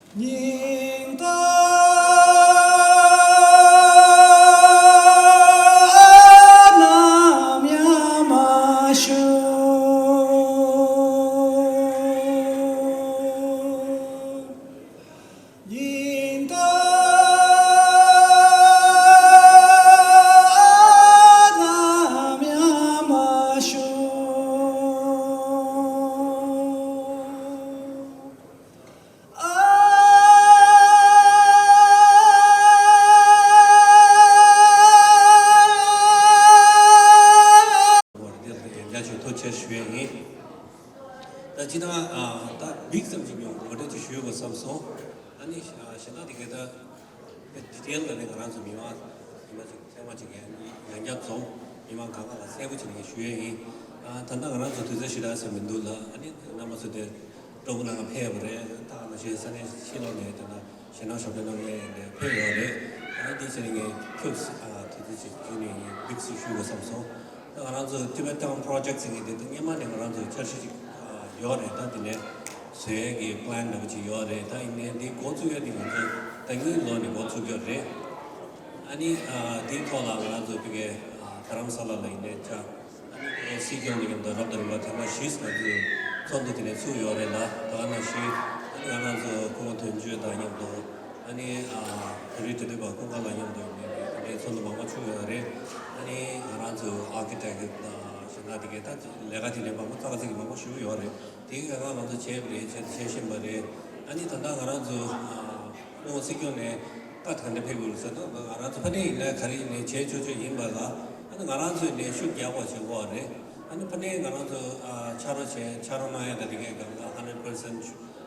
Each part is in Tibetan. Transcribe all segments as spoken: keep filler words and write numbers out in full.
སྙིང་གཏམ་ནམ་ཡང་མ་ཞུ། སྙིང་གཏམ་ནམ་ཡང་མ་ཞུ། འདིར་ཡང་བསྐྱར་ཞུ་ཐུགས་རྗེ་ཆེ་ཞུ་ཡས་ཡིན། ད་ཅི་ད་ཨ་ད་big ཙམ་ཅིག་ཉོ་ངོ་སྤྲོད་ཅིག་ཞུ་དགོས་བསམ་སོང་། ཨ་ནི་ཞེ་ན་དེ་ག་ད་detail ད་ནི་ང་རང་ཚོ་མི་མང་ཡིན་པ་ཅིག་ཚང་མ་ཅིག་ཡང་ཡང་བསྐྱར་འཛོམས་མི་མང་གང་ག་ལ་གསལ་པོ་བྱས་ནས་ཞུ་ཡས་ཡིན། ཨ་ད་ལྟ་ང་རང་ཚོ་དུས་ཚོད་ཞེ་དྲག་ཟེར་མི་འདུག་ལ། ཨ་ནི་རྣམ་པ་ཚོ་དེར་སྤྲོ་པོ་གནང་ག་ཕེབས་པ་རེད། ད་ང་ཞེས་ས་གནས་ཕྱི་ལོགས་ནས་ད་ལྟ་ཞེད་སྣང་ཞབས་བརྟན་གནང་མཁན་ནས་ཕེབས་ཡོད་རེད། ཨ་ནི་དེ་བྱས་ནས་ངས་ཁྱོད་ཨ་དུས་ཚོད་ཅིག་བརྒྱུད་ནས་ཡིན་big ཞིག་ཞུ་དགོས་བསམ་སོང་། ད་ང་རང་ཚོ་Tibet Town Project ཟེར་མཁན་དེ་ད་སྔོན་མ་ནས་ང་རང་ཚོ་འཆར་གཞི་ཅིག་ཨ་ཡོད་རེད། ད་དེ་ནས་བཟོ་ཡས་ཀྱི་plan འདྲ་པོ་ཅིག་ཡོད་རེད། ད་ཡིན་ནའི་འདི་འགོ་བཙུགས་ཡས་དེ་ང་ཚོ་ད་དངུལ་ལོག་ནས་འགོ་བཙུགས་ཡོད་རེད། ཨ་ནི་ཨ་དེའི་ཐོག་ལ་ང་རང་ཚོ་ཕ་གི་ཨ་རྡ་རམ་ས་ལ་ལ་ཡིན་ནའི་ཅག་ཨ་ནི་སྲིད་སྐྱོང་ནས་ཀྱང་ད་རབ་དང་རིམ་པ་ཐེངས་མ་བཞི་ང་ཚོས་ཚོགས་འདུ་དེ་ནས་ཚུགས་ཡོད་རེད་ལ། ད་ནང་བཞིན་ཨ་ནི་ང་རང་ཚོ་སྐུ་ངོ་དོན་གཅོད་དང་མཉམ་དུ་ཨ་ནི་ཨ་བོད་རིགས་འབྲེལ་མཐུད་པ་ཀུན་དགའ་ལགས་མཉམ་དུ་ཡིན་ནའི་དེ་འདྲའི་ཚོགས་འདུ་མང་པོ་ཚུགས་ཡོད་རེད། ཨ་ནི་ང་རང་ཚོ་architect དང་གཞན་དག་དེ་གའི་ད་ལས་ཀ་དེ་འདྲའི་མང་པོ་ཏག་ཏག་ཅིག་མང་པོ་ཞིག་ཡོད་རེད། དེ་ག་ང་རང་ཚོ་བྱས་པ་རེད། བྱས་བྱས་བཞིན་པ་རེད། ཨ་ནི་ད་ལྟ་ང་རང་ཚོ་ཨ་སྐུ་ངོ་སྲིད་སྐྱོང་ནས་བཀའ་ག་འདྲ་ཕེབས་ཡོད་ཟེར་ན། ང་རང་ཚོ་ཕ་ནས་ཡིན་ན་ག་རེ་ཡིན་ནའི་བྱས་ཆོག་ཆོག་ཡིན་པ་ལ། ཨ་ནི་ང་རང་ཚོས་ནས་ཤུགས་རྒྱག་པ་བྱེད་དགོས་པ་རེད། ཨ་ནི་ཕ་ནས་ང་རང་ཚོ་ཨ་ཕྱག་རོགས་བྱས་ཕྱག་རོགས་གནང་ཡ་ད་དེ་གའི་སྒང་ལ་hundred percent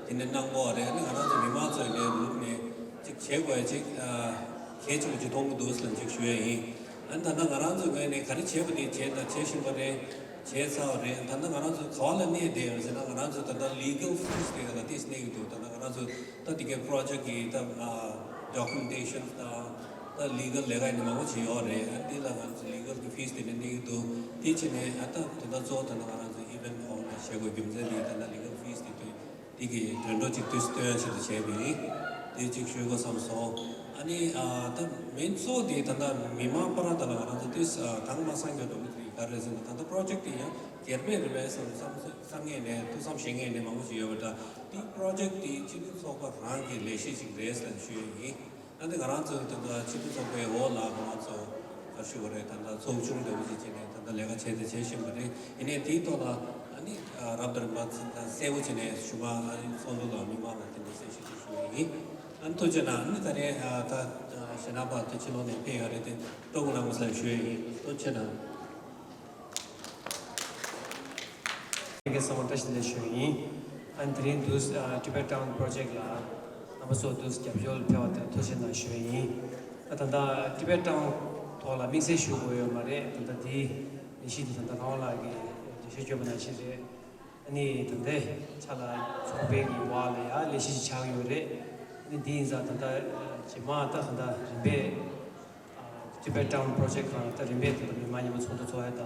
དེ་ནས་གནང་དགོས་པ་རེད། ཨ་ནི་ང་རང་ཚོ་མི་མང་ཚོས་ནས་ལུགས་ནས་ཅིག་བྱེད་དགོས་ཡ་ཅིག་ཨ་གལ་ཆེན་པོ་ཅིག་མཐོང་གི་འདུག་ཟེར་ལ་ཅིག་ཞུ་ཡ་ཡིན། ཨ་ནི་ད་ལྟ་ང་རང་ཚོའི་ངོས་ནས་ག་རེ་བྱས་པ་དེ་བྱས་དང་བྱེད་བཞིན་པ་རེད། བྱས་ཚར་བ་རེད། ད་ལྟ་ང་རང་ཚོ་ག་བ་ལ་གནས་བསྡད་ཡོད་ཟེར་ན། ང་རང་ཚོ་ད་ལྟ་legal fees དེ་ག་ལ་ཏིས་གནས་ཀྱི་འདུག་ད་ལྟ་ང་རང་ཚོ་ད་དེ་གའི་project གི་ད་documentation དང་ད་legal ལས་ཀ་ཡིན་ན་མང་པོ་བྱས་ཡོད་རེད། ཨ་འདི་ལ་ང་ཚོ་legal གི་fees དེ་ནས་གནས་ཀྱི་འདུག་དེ་བྱས་ནས་ཨ་ད་དེ་ད་གཙོ་བོ་ད་ལྟ་ང་རང་ཚོ་event organize བྱེད་དགོས་རྒྱུ་མཚན་དེ་ད་ལྟ་legal fees དེ་དོན། དེ་གི་དོན་འགྲོ་གཅིག་དུས་སུ་སྟོན་ཆེད་དུ་བྱས་པ་ཡིན། དེ་གཅིག་ཞུ་དགོས་བསམ་སོང་། ཨ་ནི་ཨ་ད་main གཙོ་བོ་དེ་ད་ལྟ་མི་མང་ཕར་ད་ལ་ང་རང་ཚོ་དུས་ཨ་དང་མ་སང་རྒྱ་འགྲོ་གི་དེ་ག་རེ་ཟེར་ན། ད་ལྟ་project དེ་ཡང་སྒེར་པའི་རེད་པས་བསམ་བསམ་བསམ་ངེས་ནས་ཐུགས་བསམ་བཞེས་ངེས་ནས་མང་པོ་ཞིག་ཡོད་པ་འདྲ། དེ་project དེ་སྤྱི་མཐུན་ཚོགས་པ་རང་གི་ལས་གཞི་ཞིག་རེད་ཟེར་ཞུ་ཡི་ཡིན། ཨ་ནི་ང་རང་ཚོ་དེ་འདྲ་སྤྱི་མཐུན་ཚོགས་པའི་འོག་ལ་ང་རང་ཚོ་ག་ཞུ་བ་རེད། ད་ལྟ་ཚོགས་ཆུང་འདྲ་བོ་ཞིག་བྱས་ནས་ད་ལྟ་ལས་ཀ་བྱས་ཏེ་བྱེད་བཞིན་པ་རེད། ཡིན་ནའི་དེའི་ཐོག་ལ་ཨ་ནི་རབ་དང་རིམ་པ་གསལ་པོ་བྱས་ནས་ཞུ་བ། ཨ་ནི་ཚོགས་འདུ་ལ་མི་མང་ལ་དེ་འདྲ་གསལ་བཤད་ཅིག་ཞུ་བ་ཡིན། ཨ་ནི་ཐུགས་རྗེ་གནང་། ཨ་ནི་ད་རེས་ད་གཞན་དག་པ་དེ་ཕྱི་ལོགས་ནས་ཕེབས་ཡོད་རེད། དེ་སྤྲོ་པོ་གནང་དགོས་ཟེར་ཞུ་ཡ་ཡིན། ཐུགས་རྗེ་གནང་། ལྷན་རྒྱས་ཚང་མ་བཀྲ་ཤིས་བདེ་ལེགས་ཞུ་ཡིན། ཨ་ནི་དེ་རིང་དུས་ཨ་Tibet Town Project ལ་རྣམ་པ་ཚོ་དུས་རྒྱབ་སྐྱོར་ཕེབས་པ་དེར་ཐུགས་རྗེ་གནང་ཞུ་ཡིན། ཨ་ད་ལྟ་Tibet Town ཐོག་ལ་དམིགས་བསལ་ཞུ་དགོས་ཡོད་མ་རེད། ད་ལྟ་འདིའི་ལས་གཞི་འདི་ད་ལྟ་རང་དབང་ལགས་ཀྱིས་འགྲེལ་བཤད་བརྗོད་པ་ནང་བཞིན་རེད། ཨ་ནི་ད་ལྟའི་ཆ་ལ་ཚོགས་པའི་གི་འོག་ལ་ཡང་ལས་གཞི་ཞིག་ཆགས་ཡོད་རེད། ཨ་ནི་འདི་ཡིན་ཙང་ད་ལྟ་རྗེས་མ་ད་ག་ད་རིམ་པས། Tibet Town Project ཁང་ད་རིམ་པས་དེ་མི་མང་མཉམ་དུ་ཚོགས་འདུ་ཚོགས་ཡ་དང་།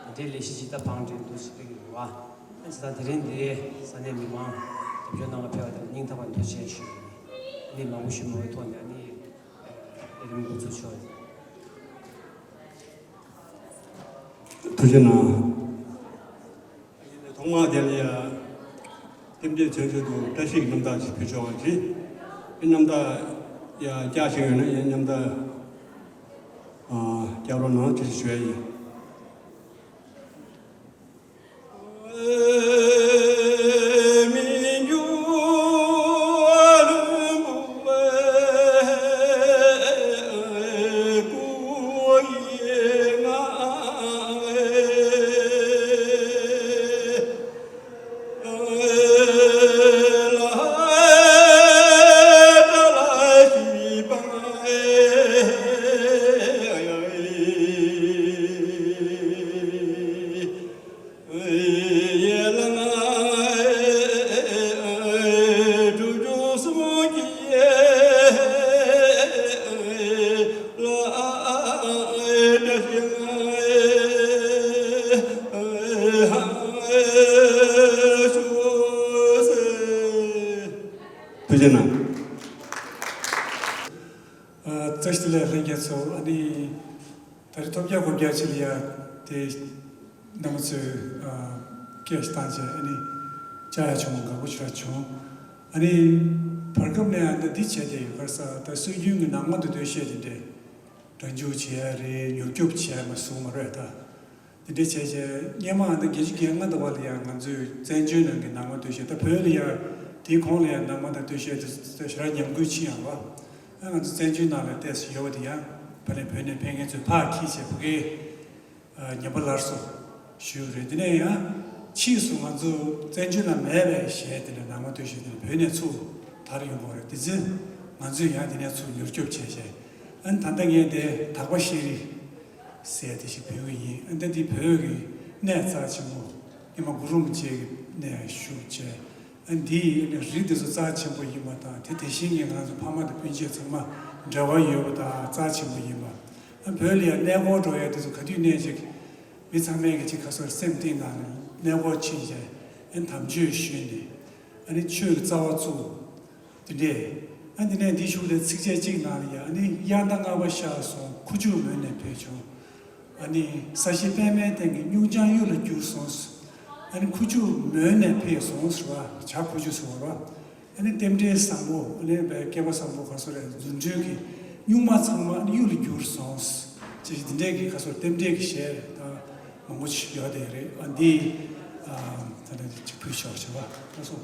ད་ལྟའི་ལས་གཞི་ཇི་ལྟར་བང་སྒྲིག་འདུག་ཟེར་གྱི་ཡོད་པ། ཨ་ནི་ད་དེ་རིང་འདིའི་ས་གནས་མི་མང་རྒྱབ་སྐྱོར་གནང་བ་ཕེབས་པ་དེ་ལ་སྙིང་ཐག་པ་ནས་ཐུགས་རྗེ་ཆེ་ཞུ། ཨ་ནི་མང་པོ་ཞུ་མ་བའི་ཐོག་ནས་ཨ་ནི་ལས་རིམ་འགོ་ཚུགས་ཆོག་ཐུགས་རྗེ་གནང་། ཐོག་མར་དེ་ལ་ཡ། རྟེན་འབྲེལ་བྱང་ཆུབ་ཏུ་བཀྲ་ཤིས་ཀྱི་རྣམ་ཐར་ཞིག་ཕུལ་ཆོག་པ་གྱིས། ཨེ་རྣམ་ཐར་ཡ་བསྐྱར་ཞིག་ཡོད་ན་ཨེ་རྣམ་ཐར་ཨ་བསྐྱར་རོགས་གནང་ཅེས་ཞུ་ཡ་ཡིན། འདི་ན། ཨ། བཀྲ་ཤིས་བདེ་ལེགས་ལྷན་རྒྱས་ཚོ། ཨ་ནི་ད་རེས་ཐོབ་རྒྱག་གོ་རྒྱག་ཅིག་ལ་ཡ་དེ་རྣམ་པ་ཚོས་ཨ་སྐད་ཞིག་བཏང་བྱས། ཨ་ནི་བཅར་ཡ་བྱུང་བ་དགའ་པོ་ཞེ་དྲག་བྱུང་། ཨ་ནི་བར་སྐབས་ནས་ཨ་ནི་འདི་བྱས་ཏེ་ཡོད་ཁར་ས། ད་སྲོལ་རྒྱུན་གྱི་ནང་མ་དང་སྟོད་གཞས་དེ་འདྲས་སྒྲ་འཇུག་བྱས་རེད། མྱུར་སྐྱོབ་བྱས་མ་བཟུང་མ་རེད་ད། དེ་འདྲ་བྱས་བྱས་སྔོན་མ་ཨ་ནི་བརྒྱད་ཅུ་གྱ་ལྔ་ཟླ་བ་ལ་ཡང་ང་ཚོས་བཙན་བྱོལ་ནང་གི་ནང་མ་སྟོད་གཞས། ད་བོད་ལ་ཡང་དེའི་གོང་ལ་ཡང་ནང་མ་དང་སྟོད་གཞས་དེ་ཚོ་ཞེ་དྲག་ཉམས་རྒུད་ཕྱིན་ཡོད་རེད་པ། ཨ། ང་ཚོ་བཙན་བྱོལ་ནང་ལ་ཏོག་ཙམ་ཡོད་པ་དེ་ཡང་ཕ་ནས་བོད་ནས་ཕེབས་མཁན་ཚོས་ཕར་འཁྱེར་བྱས་བོད་སྐད་ཨ་ཉམས་པ་སླར་གསོ་ཞུས་པ་རེད། དེ་ནས་ཡང་ཕྱིས་སུ་ང་ཚོ་བཙན་བྱོལ་ལ་མེད་པའི་གཞས་དེ་འདྲ་ནང་མ་སྟོད་གཞས་དེ་འདྲ་བོད་ནས་ཚུར་དར་ཡོང་གི་རེད། དེ་ཚེ་ང་ཚོས་ཡང་དེ་ནས་ཚུར་མྱུར་སྐྱོབ་བྱས་བྱས། ཨ་ནི་ད་ལྟ་ངས་དེ་དག་པ་ཤེས་རིག་ཟེར་དེ་ཞིག་འབུལ་གྱི་ཡིན། ཨ། ད་འདི་བོད་ཀྱི་གནས་རྩ་ཆེན་པོ་ཉི་མ་གུ་རུ་རིན་པོ་ཆེ་གི་གནས་བཞུགས་བྱས། ཨ། འདི་ཡི་རིགས་དེ་ཚོ་རྩ་ཆེན་པོ་ཡིན་པ་དང་། དེ་དེ་བཞིན་གྱི་ང་ཚོ་ཕ་མ་དང་སྤུན་མཆེད་ཚང་མ་འབྲེལ་བ་ཡོད་པ་དང་རྩ་ཆེན་པོ་ཡིན་པ། ཨ། བོད་ལ་ཡང་གནས་སྐོར་འགྲོ་ཡ་དེ་ཚོ་ག་དུས་གནས་ཅིག་མི་ཚང་མས་ཀྱི་ཅིག་ག་སོར་སེམས་གཏིང་ནང་ནས་གནས་སྐོར་ཕྱིན་བྱས། ཨ། དམ་ཆོས་ཞུས་ནས། ཨ་ནི་ཆོས་ཀྱི་རྩ་བ་བཙུགས། དེ་འདྲས། ཨ། དེ་ནས་འདི་གཞུག་ལ་ཚིགས་བཅད་གཅིག་ནང་ལ་ཡ། ཨ་ནི་དབྱར་ཟླ་ལྔ་པ་ཤར་སོང་། ཁུ་བྱུག་མོན་ནས་ཕེབས་བྱུང་། ཨ་ནི་ས་གཞི་པདྨའི་སྟེང་གི་སྨྱུག་བྱང་གཡུ་ལ་བསྒྱུར་སོང་། ཨ་ནི་ཁུ་བྱུག་མོན་ནས་ཕེབས་སོང་ཟེར་བ། བྱ་ཁུ་བྱུག་ཟེར་བ་རེད་པ། ཨ་ནི་རྟེན་འབྲེལ་བཟང་པོ། ཨ་ནི་བའི་སྐལ་པ་བཟང་པོ་ག་སོ་རེད། རྫུ་འཕྲུལ་གྱི་སྨྱུག་མ་ཚང་མ་ཨ་ནི་གཡུ་ལ་བསྒྱུར་སོང་། ཅེས་འདི་འདྲས་ཀྱི་ག་སོ་རྟེན་འབྲེལ་གྱི་གཞས་ད་མང་པོ་ཞིག་ཡོད་དེ་རེད། ཨ། འདི་ཨ་ད་ནི་ཅིག་ཕུལ་ཆོག་བྱས་པ། ལགས་སོ།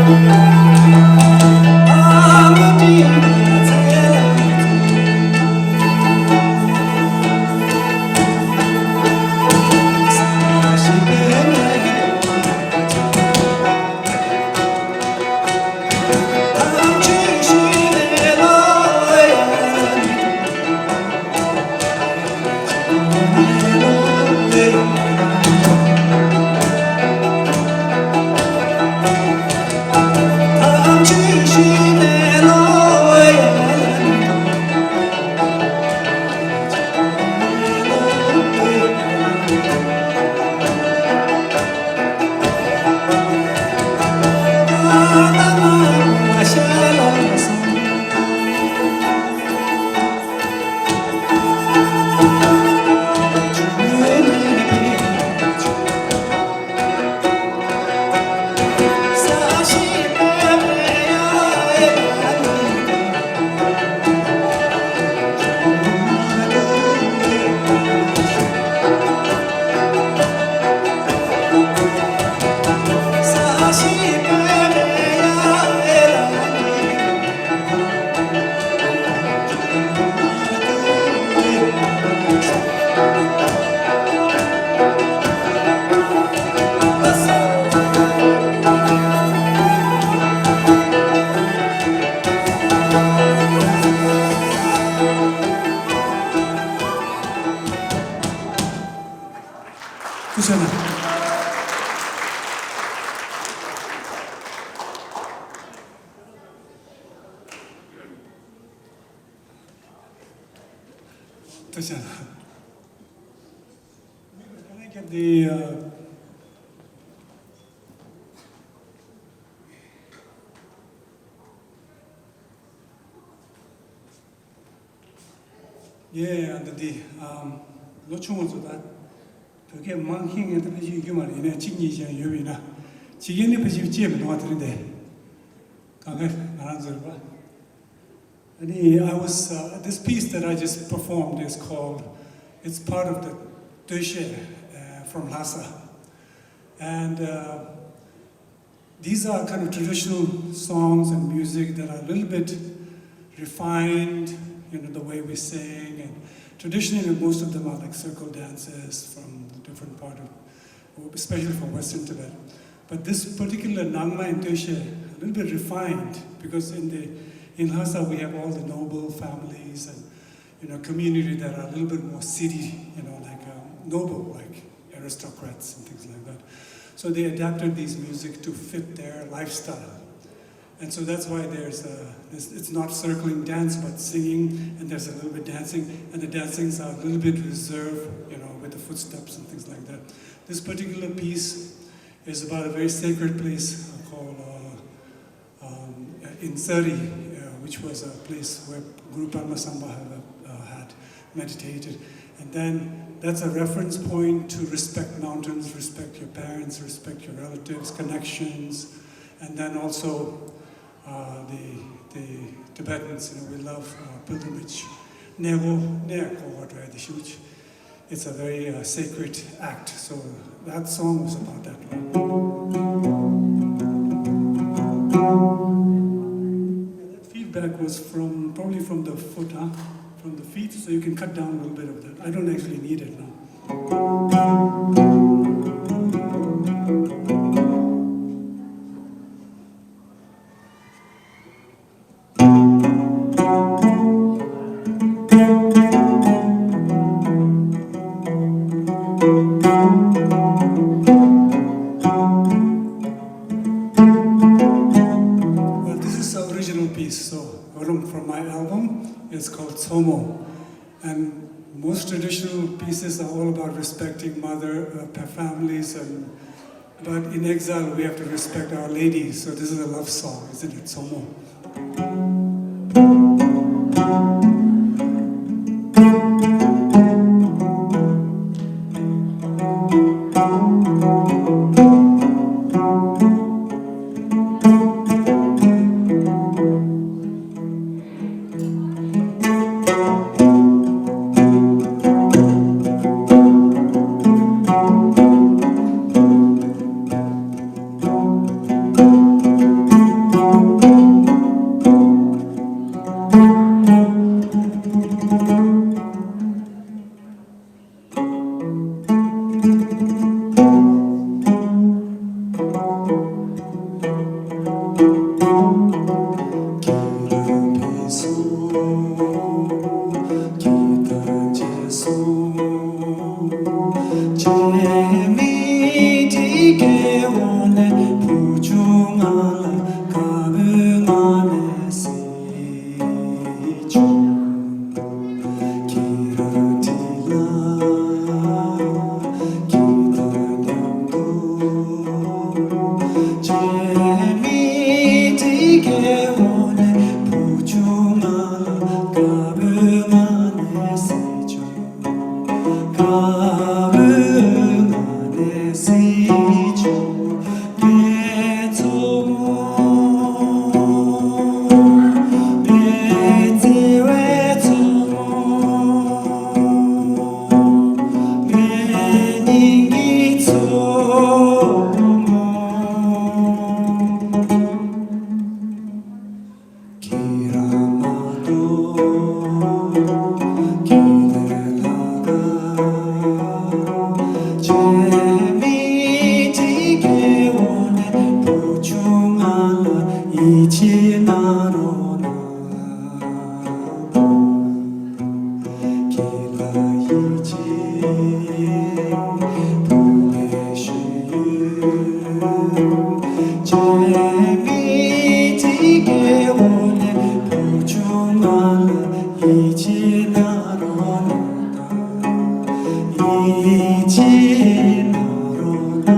ཐུགས་རྗེ་གནང་། ཐུགས་རྗེ་གནང་། ངས་ཨ་འདི་འདི་ཨམ་ལོ་ཆུང་བ་ཚོ་ད་བོད་སྐད་མང་ཤེས་མཁན་ད་ཕལ་ཆེར་ཡོད་མ་རེད། ཡིན་ནའི་གཅིག་གཉིས་ཤིག་ཡོད་པ་ཡིན་ན། ཕྱི་རྒྱལ་ནས་ཕལ་ཆེར་སྐྱེས་མི་འདུག་བ། དེ་རིང་འདི་གང་ག་ང་རང་ཚོ་རེད་པ། ཨ་ནི། I was, uh, this piece that I just performed is called, it's part of the Toishe, uh, from Lhasa. And, uh, these are kind of traditional songs and music that are a little bit refined, you know, the way we sing. And traditionally, most of them are like circle dances from the different part of, especially from Western Tibet. But this particular Nangma and Toishe, a little bit refined, because in the, in Lhasa we have all the noble families and, you know, community that are a little bit more city, you know, like, um, noble, like aristocrats and things like that. So they adapted these music to fit their lifestyle. And so that's why there's a, this, it's not circling dance, but singing, and there's a little bit dancing, and the dancings are a little bit reserved, you know, with the footsteps and things like that. This particular piece is about a very sacred place, uh, called, uh, um, in Tsari, uh, which was a place where Guru Padmasambhava, uh, had meditated. And then that's a reference point to respect mountains, respect your parents, respect your relatives, connections, and then also, uh, the, the Tibetans, you know, we love, uh, pilgrimage. Nego, nego, what do I, the huge. It's a very, uh, sacred act. So that song was about that one. Yeah, that feedback was from, probably from the foot, huh? From the feet, so you can cut down a little bit of that. I don't actually need it now. Well, this is the original piece, so from my album, it's called Tsomo. And most traditional pieces are all about respecting mother, uh, pa-, families, and, but in exile we have to respect Our Lady. So this is a love song, isn't it, Tsomo? 一起那罗那，给了一切不被许愿，这谜题给我的不就完了，一起那罗那，一起那罗那。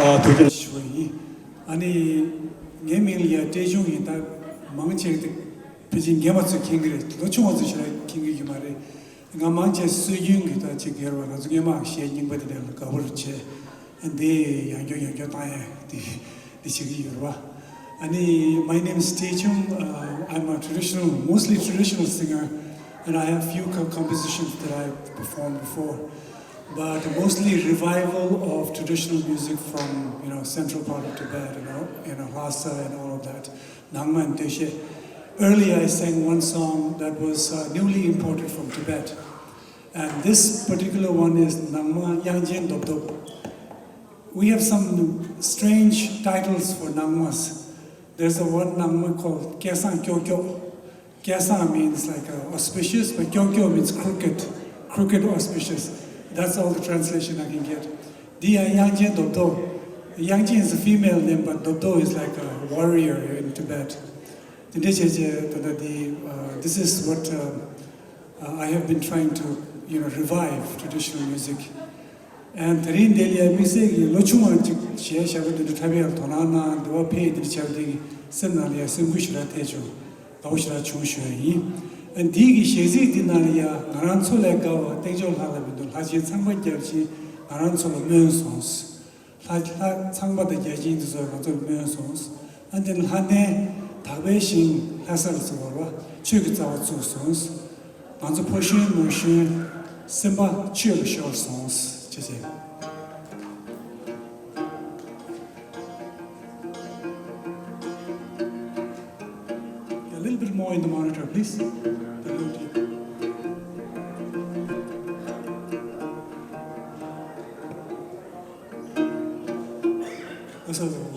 ཨ། ཐུགས་རྗེ་ཆེ་ཞུ་བ་ཡིན། ཨ་ནི་ངའི་མིང་ལ་ཡ་བཀྲས་ཆུང་ཡིན། ད་མང་ཆེ་དེ་ཕལ་ཆེར་རྒན་པ་ཚོས་མཁྱེན་གྱི་རེད། ལོ་ཆུང་བ་ཚོས་ཞེ་དྲག་མཁྱེན་གྱི་ཡོད་མ་རེད། ང་མང་ཆེ་སྲོལ་རྒྱུན་གྱི་ད་ཅིག་སྒེར་བ་ང་ཚོ་སྔོན་མ་གཞས་རྙིང་པ་དེ་འདྲ་ལ་དགའ་པོ་རུ་བྱས། འདི་ཡང་བསྐྱར་ཡང་བསྐྱར་བཏང་ཡ་དེ་འདི་བྱེད་ཀྱི་ཡོད་རེད་བ། ཨ་ནི། My name is Tae Chung. Uh, I'm a traditional, mostly traditional singer, and I have few co- compositions that I performed before. But mostly revival of traditional music from, you know, central part of Tibet, you know, in Lhasa and all of that. Nangma and Deshe. Earlier I sang one song that was uh, newly imported from Tibet. And this particular one is Nangma Yangjen Dobdob. We have some strange titles for Nangmas. There's a one Nangma called Kyesang Kyokyo. Kyesang means like uh, auspicious, but Kyokyo means crooked, crooked auspicious. That's all the translation I can get. Di Yangjen Dobdo. Yangjen is a female name, but Dobdo is like a warrior in Tibet. དེ་འདྲ་བྱས་བྱས་ད་ལྟ་འདི། uh, this is what uh, uh, I have been trying to you know, revive traditional music. And དེ་རིང་འདི་ལ་ཡ་དམིགས་བསལ་གྱི་ལོ་ཆུང་བ་ཅིག་གཞས་བཞག་པ་འདི་འདྲ་འཁྲབ་ཡག་དོ་སྣང་གནང་འདི་བ་ཕེབས་འདི་འདྲ་བྱས་པ་དེ་གི་སེམས་ནང་ལ་ཡ་སེམས་འགུལ་ཞེ་དྲག་ཐེབས་བྱུང་། དགའ་བོ་ཞེ་དྲག་བྱུང་ཞུ་ཡ་ཡིན། ཨ་འདི་གི་གཞས་ཚིག་འདི་ནང་ལ་ཡ་ང་རང་ཚོ་ལས་དགའ་བ་སྟེང་ཕྱོགས་ལྷ་ལ་མི་འདུག་ལྷ་ཆེན་ཚངས་པ་རྒྱལ་ཆེན་ང་རང་ཚོ་ལ་སྨོན་སོང་། ལྷ་ལྷ་ཚངས་པ་དང་བརྒྱ་བྱིན་འདི་ཚོ་ང་ཚོར་སྨོན་སོང་། ཨ་འདི་ལྷ་ལྡན་དག་པའི་ཞིང་ལྷ་ས་ལ་ཚུར་བར་བ་ཆོས་ཀྱི་རྩ་བ་བཙུགས་སོང་། ང་ཚོ་ཕོ་གཞོན་མོ་གཞོན་སེམས་པ་ཆོས་ལ་ཤོར་སོང་། ཅེས་བྱས། A little bit more in the monitor, please. The note here. That's all.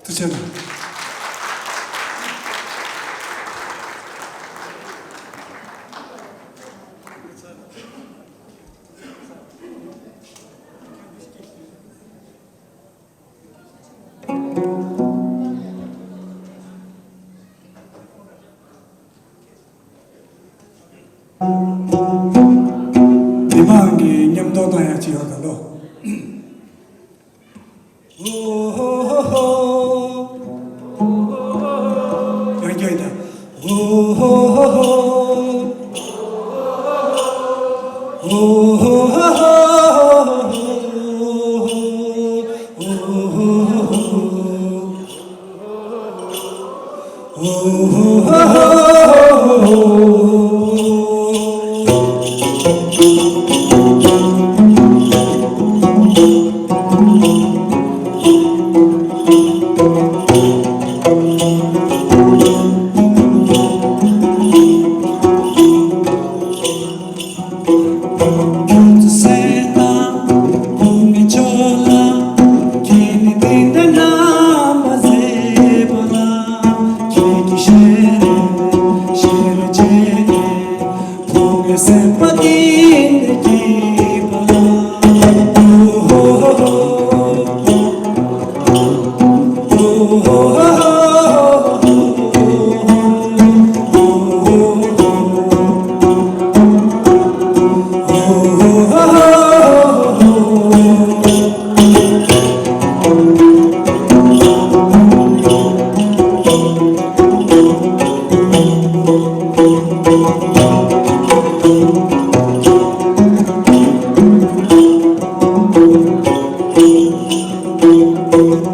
ཐུགས་རྗེ་གནང་། མི་མང་གི་མཉམ་དུ་དང་། ཅི་ཡོད་ད་ལོ། ཨོ་ཧོ་ཧོ་ཧོ། ཡང་སྐྱོན་ཡིན་ད། ཨོ་ཧོ་ཧོ་ཧོ། ཨོ་ཧོ་ཧོ་ཧོ།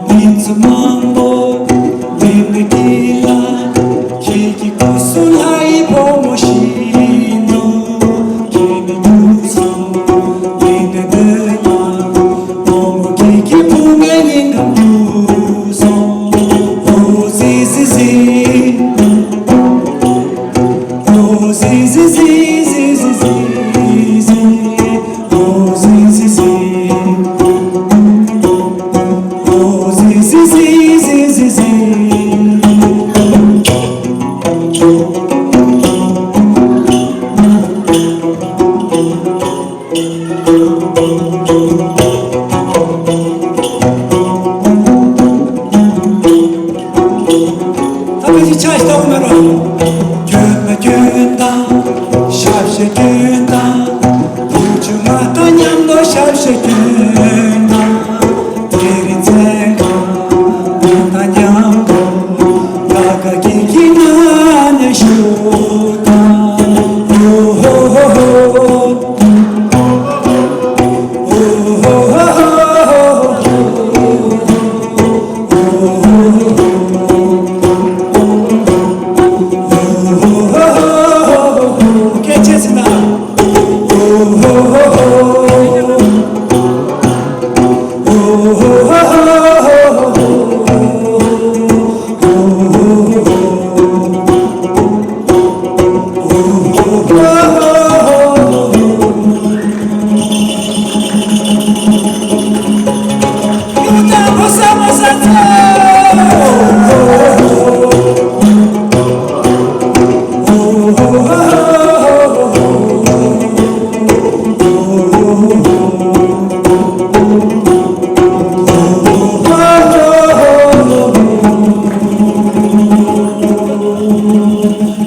མི་ཚེ་མང་པོ་འདི་ནས་འདི་ལ། ཁྱེད་ཀྱི་སྐུ་གཟུགས་ལྷ་ཡི་བུ་མོ་བཞིན་དུ། ཁྱེད་ནི་འགྲུབ་སོང་། འདི་ནས་འདི་ལ། བུ་མོ་ཁྱེད་ཀྱི་བུ་ངའི་སྙིང་གམ་འགྲུབ་སོང་། ཨོ་ཟི་ཟི་ཟི། ཨོ་ཟི་ཟི་ཟི། ད་ཕལ་ཆེར་ཆ་ཞིག་ལྟ་བུ་མེད་རོ། སྐྱོན་མ་སྐྱོན་དང་། ཞབས་ཕྱི་སྐྱོན་དང་། བུ་ཆུང་མ་དང་མཉམ་དུ་ཞབས་ཕྱི་སྐྱོན་དང་། དེ་རིང་མཚན་གང་། བུ་དང་མཉམ་དུ། ཀ་ཀ་ཀི་ཀི་ན་ནས་ཞུགས་དང་། ཧོ་ཧོ་ཧོ་ཧོ།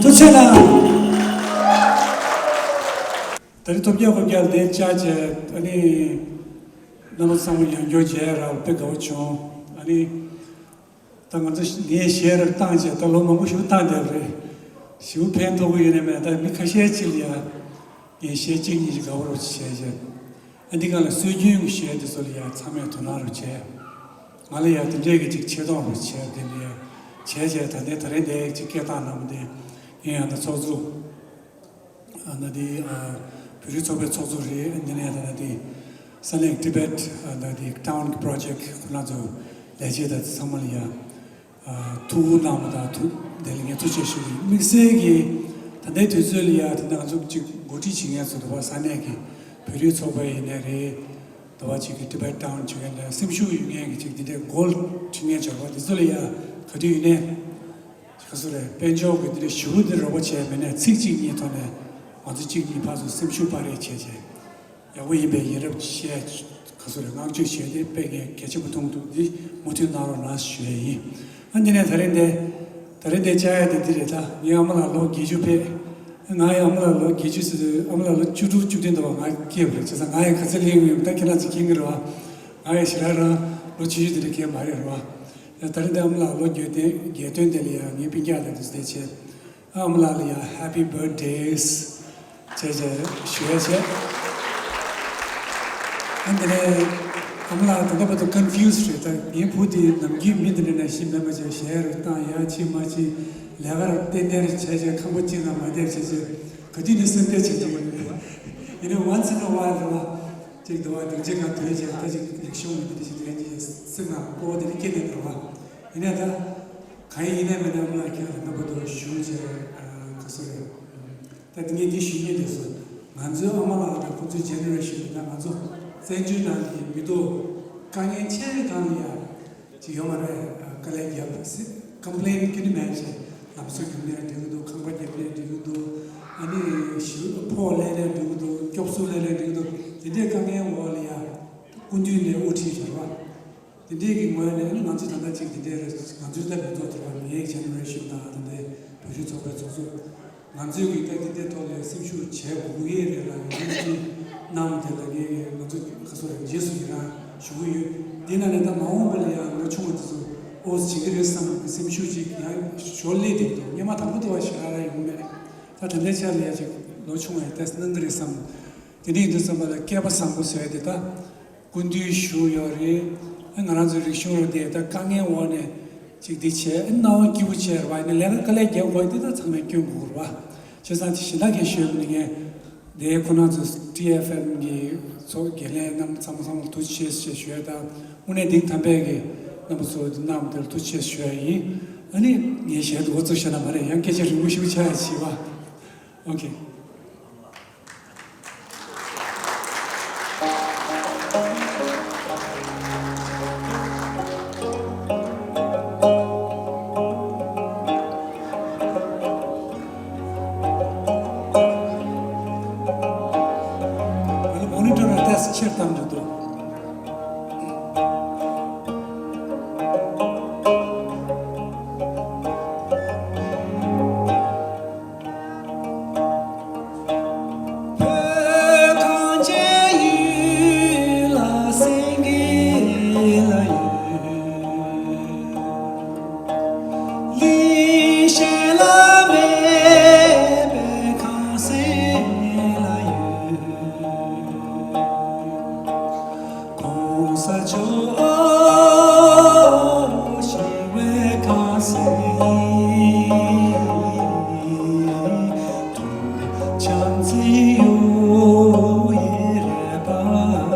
ཐུགས་རྗེ་ཆེ་གནང་། ད་རེས་ཐོབ་རྒྱལ་ཧོབ་རྒྱལ་དེ་བཅར་བྱས། ཨ་ནི་རྣམ་པ་ཚང་མ་ཡང་བསྐྱར་མཇལ་རག་དཔེ་དགའ་བོ་བྱུང་། ཨ་ནི་ད་ང་ཚོ་ངས་གཞས་རེ་བཏང་བྱས། ད་ལོ་མང་པོ་ཞིག་བཏང་བསྡད་པ་རེད། ཞེ་པོ་ཕན་ཐོགས་ཀྱི་ཡོད་ནའི་མེད། ད་མི་ཁ་ཤས་ཅིག་ལ་ཡང་ངས་གཞས་གཅིག་གཉིས་ཤིག་དགའ་པོ་རུ་བྱས་བྱས། ཨ་འདི་ག་ལ་སྲོལ་རྒྱུན་གྱི་གཞས་འདི་ཚོ་ལ་ཡང་ཚང་མས་དོ་སྣང་རུ་བྱས། ང་ལ་ཡང་དེ་འདྲས་ཀྱི་ཅིག་ཆེ་མཐོང་རུ་བྱས། དེ་ལ་ཡང་བྱས་བྱས། ད་ལྟའི་ད་རེས་འདི་ཅིག་སྐད་བཏང་གནང་བ་འདི་ཡིན། ཡང་ད་ཚོགས་གཙོ་ཨ་ན་དེ་ཨ་བོད་རིགས་ཚོགས་པའི་ཚོགས་གཙོ་རེད། འདི་ནས་ད་ན་དེ་ས་གནས་ཊི་བེཊ་ཨ་ན་དེ་ཊའུན་གི་པྲོ་ཇེཀ་ཁོ་རང་ཚོ་ལས་བྱེད་དང་ཚང་མ་ལ་ཡང་ཨ་ཐུགས་ཁུར་གནང་བ་དང་། ཐུགས་དེ་ལ་ངས་ཐུགས་རྗེ་ཆེ་ཞུ་གི་ཡིན། དམིགས་བསལ་གྱི་ད་ལྟའི་དུས་ཚོད་ལ་ཡང་དེ་ང་ཚོ་གཅིག་འགོ་ཁྲིད་བྱེད་མཁན་ཚོ་དང་པོ་ས་གནས་ཀྱི་བོད་རིགས་ཚོགས་པ་ཡིན་ནའི་རེད། དང་པོ་གཅིག་གི་ཊི་བེཊ་ཊའུན་བྱེད་མཁན་དང་། སེམས་ཤུགས་ཡོད་མཁན་གྱི་གཅིག་འདི་འདྲའི་འགོ་ཁྲིད་མཁན་ཚོགས་པ་འདི་ཚོ་ལ་ཡང་ག་དུས་ཡིན་ནའི་ག་ཚོད་རེད། དཔལ་འབྱོར་གྱི་འདི་འདྲའི་ཞུ་བོ་འདི་རོགས་པ་བྱས་མེད་ནའི། ཚིག་གཅིག་གཉིས་ཐོག་ནས་ང་ཚོ་གཅིག་གཉིས་ཕར་ཚུར་སེམས་ཤུགས་སྤར་རེས་བྱས་བྱས། ཡག་པོ་ཡིན་པའི་ཡིན་རབས་བཤད། ག་ཚོད་རེད། བསྔགས་བརྗོད་བྱས་ཏེ་དཔེ་ངས་གལ་ཆེན་པོ་མཐོང་འདུག་འདི་མུ་མཐུད་གནང་རོགས་གནང་ཞུ་ཡས་ཡིན། ཨ་འདི་ནས་ད་རེས་འདི་ད་རེས་འདི་བཅར་ཡ་དེ་འདི་རེད། ད་ངའི་ཨ་མ་ལགས་ལོ་བརྒྱད་ཅུ་ཕེབས། ང་ཡང་ཨ་མ་ལགས་ལོ་བརྒྱད་ཅུ་ཟེར་དུས་ཨ་མ་ལགས་ལོ་བཅུ་དྲུག་བཅུ་བདུན་འདྲ་བ་ང་སྐྱེས་པ་རེད། བྱས་ཙང་ང་ཡང་ག་ཚོད་སླེབས་ཡོད་མེད་ད་ཁྱེད་རང་ཚོས་མཁྱེན་གྱི་རེད་བ། ང་ཡང་ཞེ་དྲག་རང་ལོ་བཅུ་བཞི་དེ་འདྲ་སྐྱེས་མ་རེད་རེད་བ། ད་རེས་འདི་ཨ་མ་ལགས་ལོ་བརྒྱད་དོན་བརྒྱད་དོན་དེ་ལ་ཡང་ངའི་སྤུན་ཀྱག་དང་དུ་བསྡད་བྱས། ཨ་མ་ལགས་ལ་ཡང་Happy Birthdays བྱས་བྱས་ཞུ་ཡ་བྱས། ཨ་འདི་ནས་ཨ་མ་ལགས་ད་ལྟ་བར་དུ་confused རེད། ད་ངའི་བུ་དེ་ནམ་རྒྱུན་མི་འདི་འདྲ་ནང་བཞིན་མེད་པ་བྱས་གཞས་རུ་བཏང་ཡ་ཕྱིན་མ་ཕྱིན་ལས་ཀ་རུ་ཏན་ཏན་རེ་བྱས་བྱས་ཁང་པ་གཅིག་ནང་མ་བསྡད་བྱས་བྱས་ག་དུས་ནས་སེམས་ཁྲལ་བྱེད་ཀྱི་ཡོད་རེད། ཡིན་ནའི་once in a while རེད་བ། ཅིག་འདུག་བ་འདུག་ཅིག་ག་དུས་བྱས་ད་ཅིག་རིག་གཞུང་གི་འདི་འདྲ་ཞིག་དེ་འདྲ་ཅིག་སེམས་ནང་སྤོ་བོ་དེ་འདྲ་སྐྱེས་ནས་འདུག་བ། ཡིན་ནའི་ད། གང་ཡིན་ཡིན་ནའི་མིན་ནའི་ཨ་མ་ལགས་ཁྱེད་ལ་རྣམ་པ་ཚོ་ཞུ་བྱས་ག་སོ་རེད། ད་འདི་ངས་འདི་ཞུ་སྙིང་འདོད་སོང་། ང་ཚོའི་ཨ་མ་ལགས་དང་ཁོང་ཚོའི་ཇེ་ནེ་རེ་ཤན་དེ་ད་ང་ཚོ་བཙན་བྱོལ་ནང་གི་མི་ཐོག་དཀའ་ངལ་ཆེ་རིགས་གང་ལ་ཡ་ཅིག་ཡོད་མ་རེད། དཀའ་ལས་བརྒྱབ་སྲིད་ཀམ་པི་ལེན་ཁྱོན་ནས་མེད་བྱས་ལམ་སང་རྒྱུག་ནས་འགྲིག་གི་འདུག་ཁང་པ་བརྒྱབ་ནས་འགྲིག་གི་འདུག་ཨ་ནི་ཞུ་ཕོགས་ལེན་ནས་འགྲིག་གི་འདུག་སྐྱོབ་གསོ་ལེན་ནས་འགྲིག་གི་འདུག་དེ་འདྲའི་དཀའ་ངལ་འོག་ལ་ཡ་སྐུ་མདུན་ནས་དབུ་ཁྲིད་བྱས་པ། དེ་འདྲའི་གི་ངོས་ནས་ནི་ང་ཚོ་ད་ལྟ་ཅིག་དེ་འདྲའི་རེད། ང་ཚོའི་ད་མི་ཐོག་དེ་བ་ངའི་ཇེ་ནེ་རེ་ཤན་དང་ད་ལྟའི་བོད་གཞུང་ཚོགས་པའི་ཚོགས་གཙོ་ང་ཚོའི་གི་ད་དེ་འདྲའི་ཐོག་ལ་སེམས་ཤུགས་བྱེད་དགོས་ཀྱི་རེད་ལ་ཡིན་གྱི་གནང་དེ་ལ་ངས་ང་ཚོ་ཁ་སོ་རེ་རྗེས་སུ་ཡི་རང་ཞུ་གི་ཡོད། དེ་ན་ནས་ད་མ་འོངས་པ་ལ་ཡང་ལོ་ཆུང་བ་དེ་ཚོ་ཨོ་བྱེད་ཀྱི་རེད་བསམ་གི་སེམས་ཤུགས་ཅིག་ཡང་ཞོར་སླེབས་བསྡད་འདུག་སྔོན་མ་དང་པོ་དེ་བ་ཞེ་དྲག་ར་ཡོང་མེད། ད་དེ་འདྲའི་ཆ་ལ་ཡ་ཅིག་ལོ་ཆུང་བ་ཡི་ད་གནང་གི་རེད་བསམ། དེ་འདྲ་ཡིན་དུས་ཙམ་པ་ལ་སྐལ་པ་བཟང་པོ་བཟོས་ཏེ་ད། སྐུ་མདུན་བཞུགས་ཡོད་རེད། ང་རང་ཚོའི་རིག་གཞུང་རུ་དེ་ད་དཀའ་ངལ་འོག་ནས་ཅིག་འདི་བྱས་སྣང་བ་སྐྱིད་པོ་བྱས་རེད་བ། ཡིན་ན་ལས་ཀ་དཀའ་ལས་རྒྱག་དགོས་དེ་ད་ཚང་མས་སྐྱོན་དགོས་རེད་བ། བྱས་ཙང་དེ་གཞན་དག་གིས་ཤོད་མི་ནི་ངས་དེ་ཁོ་ན་ཚོ་ཊི་ཨེཕ་ཨེམ་གི་ཚོགས་འགན་ལས་རྣམས་ཚང་མ་ཚང་མ་ཐུགས་རྗེ་ཆེ་ཞེས་ཞུ་ཡ་དང་དངོས་གནས་གདེང་ཐམ་པས་ཀྱི་རྣམ་པ་ཚོ་འདི་གནང་བ་དེར་ཐུགས་རྗེ་ཆེ་ཞུ་ཡ་ཡིན། ཨ་ནི་ངས་གཞན་དུ་འགོ་ཚུགས་བྱས་ན་མ་རེད། ཡང་སྐད་ཆ་རིང་པོ་ཞིག་ཆགས་ཡ་བྱས་བ། ཨོ་ཁེ། མོ་ནི་ཊར་ལ་ཊེ་སི་ཊི་ཆེར་བཏང་འདུག་གོང་ས་མཆོག་ཞི་བའི་ཁ་ཟས་ཐུགས་བྱམས་བརྩེ་ཡོ་ཡེ་རེ་པ་ལ།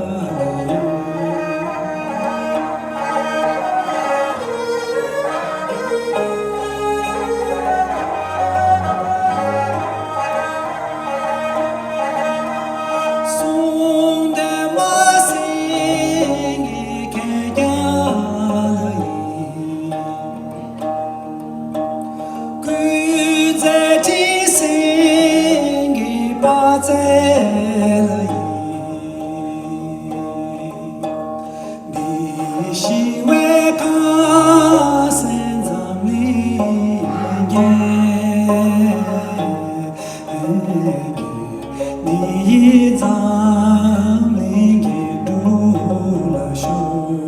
འདི་ཞི་བའི་ཁ་ཟས་འཛམ་གླིང་རྒྱས། འདི་ཡིས་འཛམ་གླིང་གི་འབྲུག་ལ་ཤོག།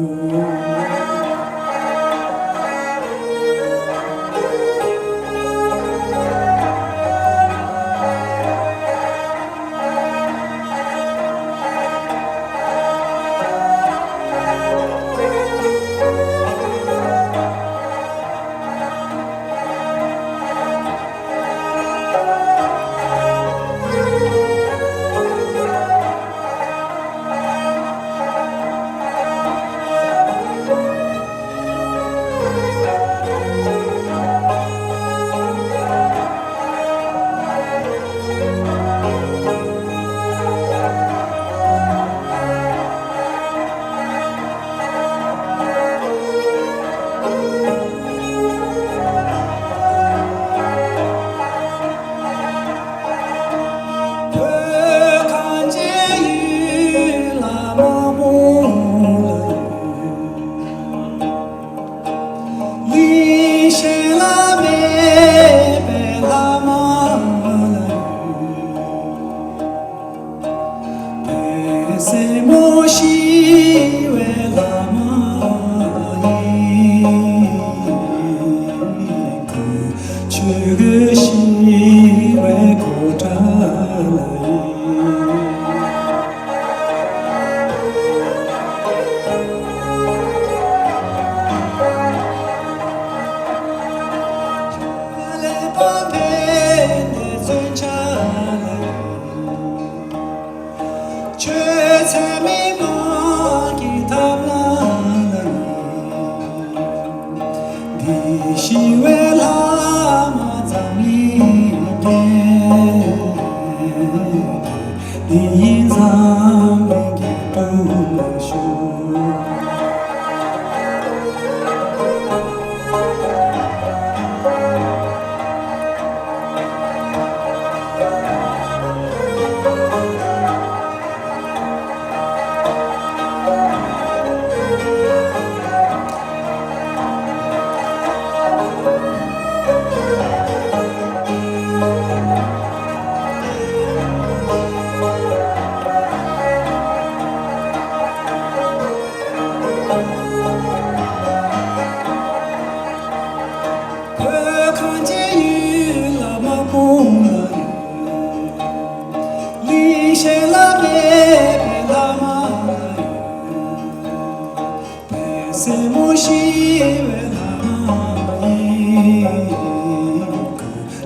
རྩེད་མོ་ཤེས་པའི་ལྷ་མོ་ཡིན།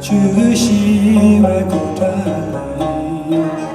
ཆོས་ཤེས་པའི་སྐུ་དྲག་ཡིན།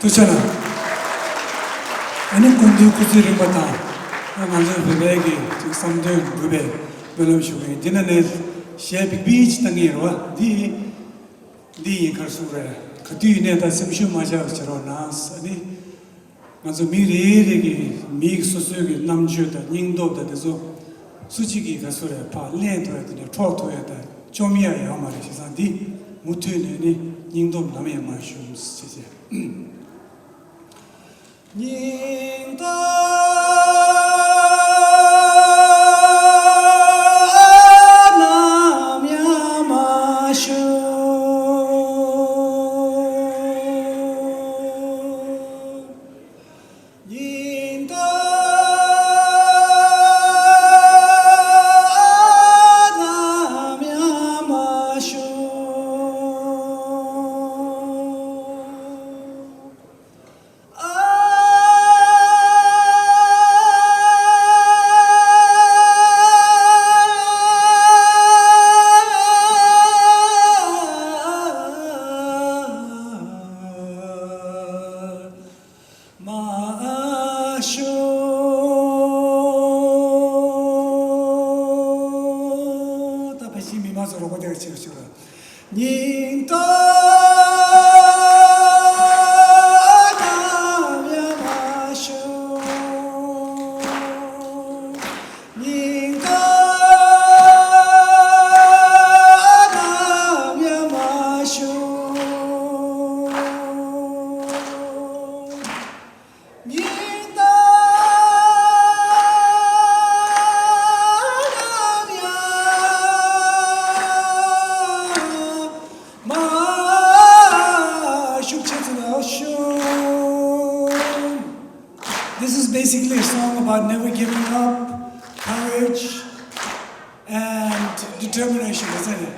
ཐུགས་རྗེ་གནང་། ཨ་ནི་སྐུ་མདུན་སྐུ་ཚེ་རིང་པ་དང་། ང་ཚོའི་བོད་པའི་གི་ཅིག་བསམ་དོན་འགྲུབ་པའི་སྨོན་ལམ་ཞུ་གི་ཡིན། འདི་ན་ནས་གཞས་བིག་བིག་ཅིག་བཏང་གི་ཡིན་རེད་བ། འདི་འདི་ཡིན་ཁར་སུ་རེད། ག་དུས་ཡིན་ནས་ད་སེམས་ཤུགས་མ་ཆག་པ་བྱེད་རོགས་གནང་། ཨ་ནི། ང་ཚོ་མི་རེ་རེ་གི་མིའི་སོ་སོའི་གི་རྣམ་དཔྱོད་དང་སྙིང་སྟོབས་དང་དེ་ཚོ་སུ་གཅིག་གིས་ག་ཚོད་རེ་ཕར་གླེང་ཐུབ་ཡ་དེ་འདྲ་འཕྲོག་ཐུབ་ཡ་དང་བཅོམ་ཡ་ཡོད་མ་རེད། བྱས་ཙང་འདི་མུ་མཐུད་ནས་ནི་སྙིང་སྟོབས་ནམ་ཡང་མ་ཞུམ་ཞེས་བྱས། སྙིང་སྟོབས་ནམ་ཡང་མ་ཞུམ། སྙིང་སྟོབས་ནམ་ཡང་མ་ཞུམ། མ་ཤོར། ད་ཕལ་ཆེར་མི་མང་ཚོ་རོགས་པ་དེ་ག་བྱེད་ཤོག་ར། སྙིང་སྟོབས་ནམ་ཡང་མ་ཤོར། སྙིང་སྟོབས་ནམ་ཡང་མ་ཤོར། སྙིང་སྟོབས་ནམ་ཡང་མ་ཤོར། ཆེ་ཚུལ་ལ་ཤོར། This is basically a song about never giving up, courage, and determination, isn't it?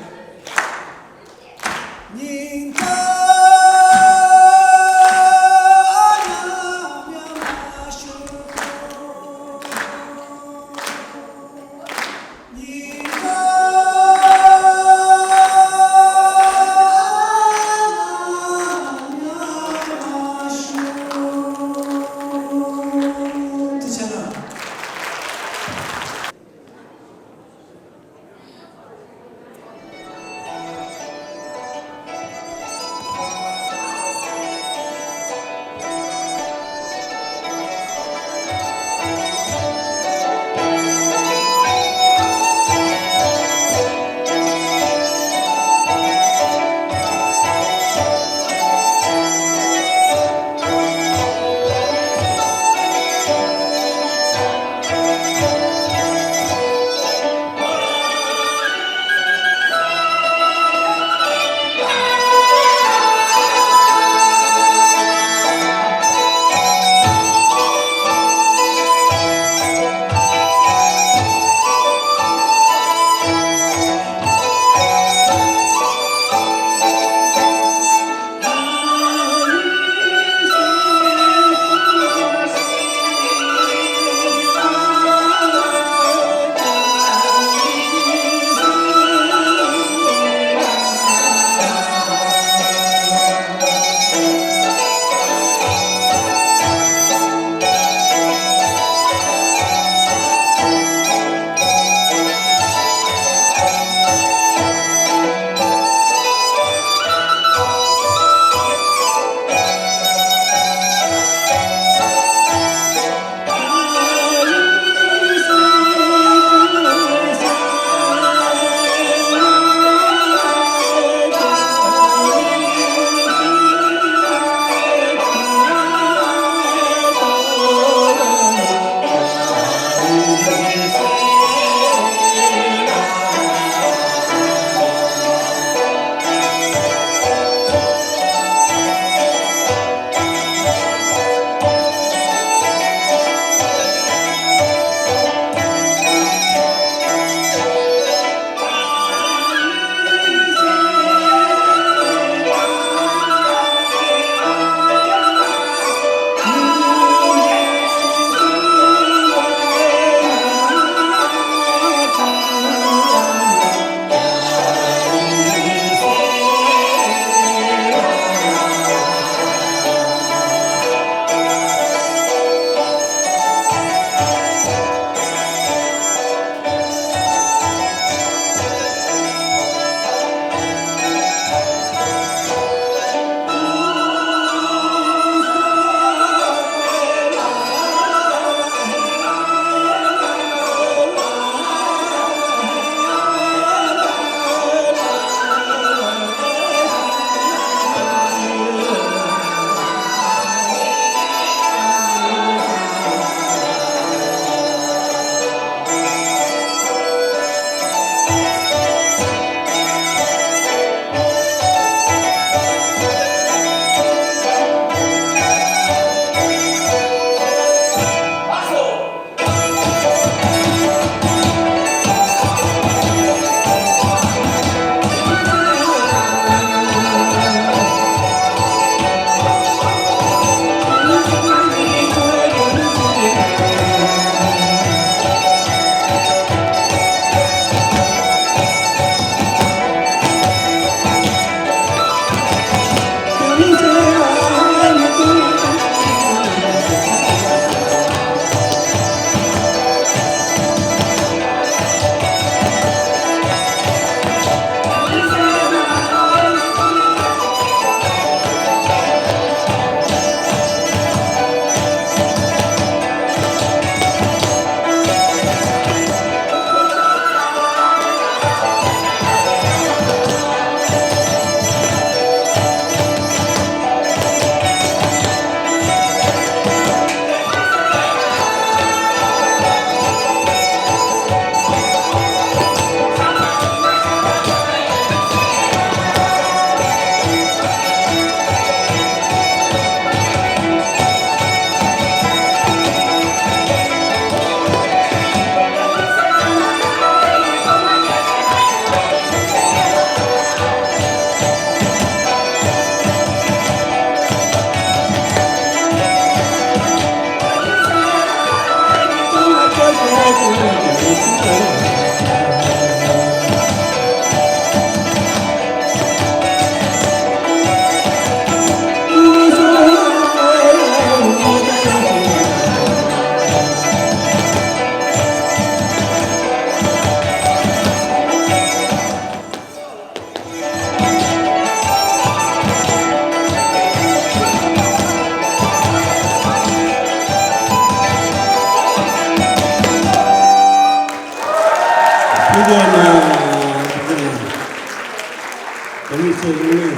བོད་མི་ཚོས་གླུ་ལེན་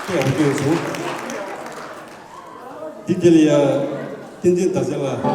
དཔེ་ཡག་པོ་བསྐྱོན་སོང་། འདི་དེ་ལ་ཡ་བསྟན་འཛིན་ཟླ་ཚེ་ལགས།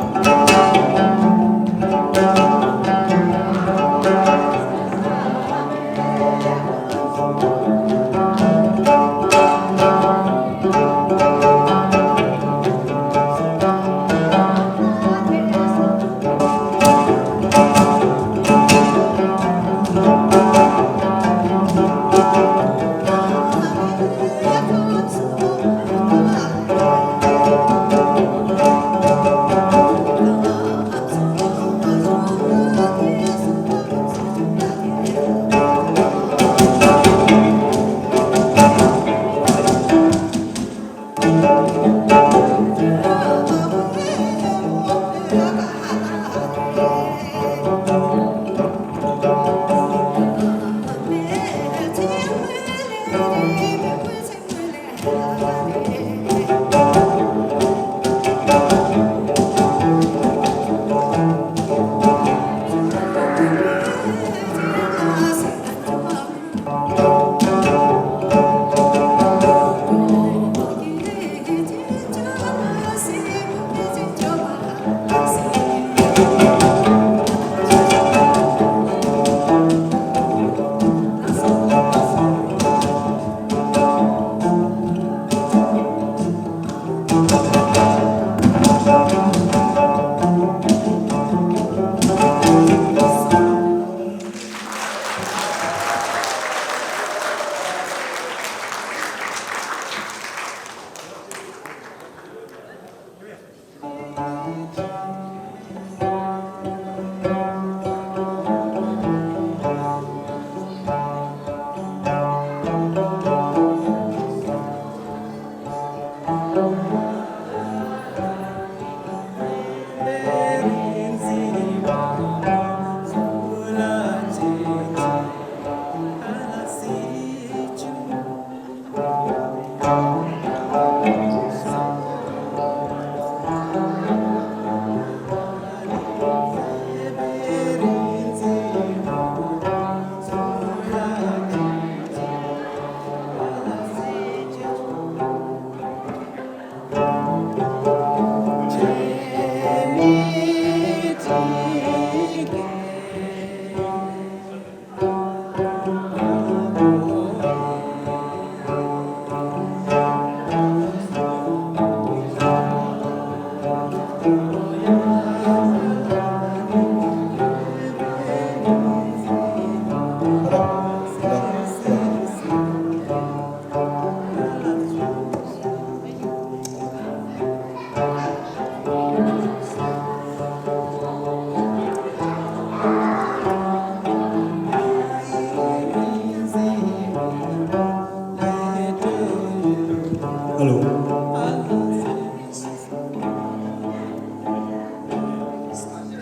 ཨ་ལོ།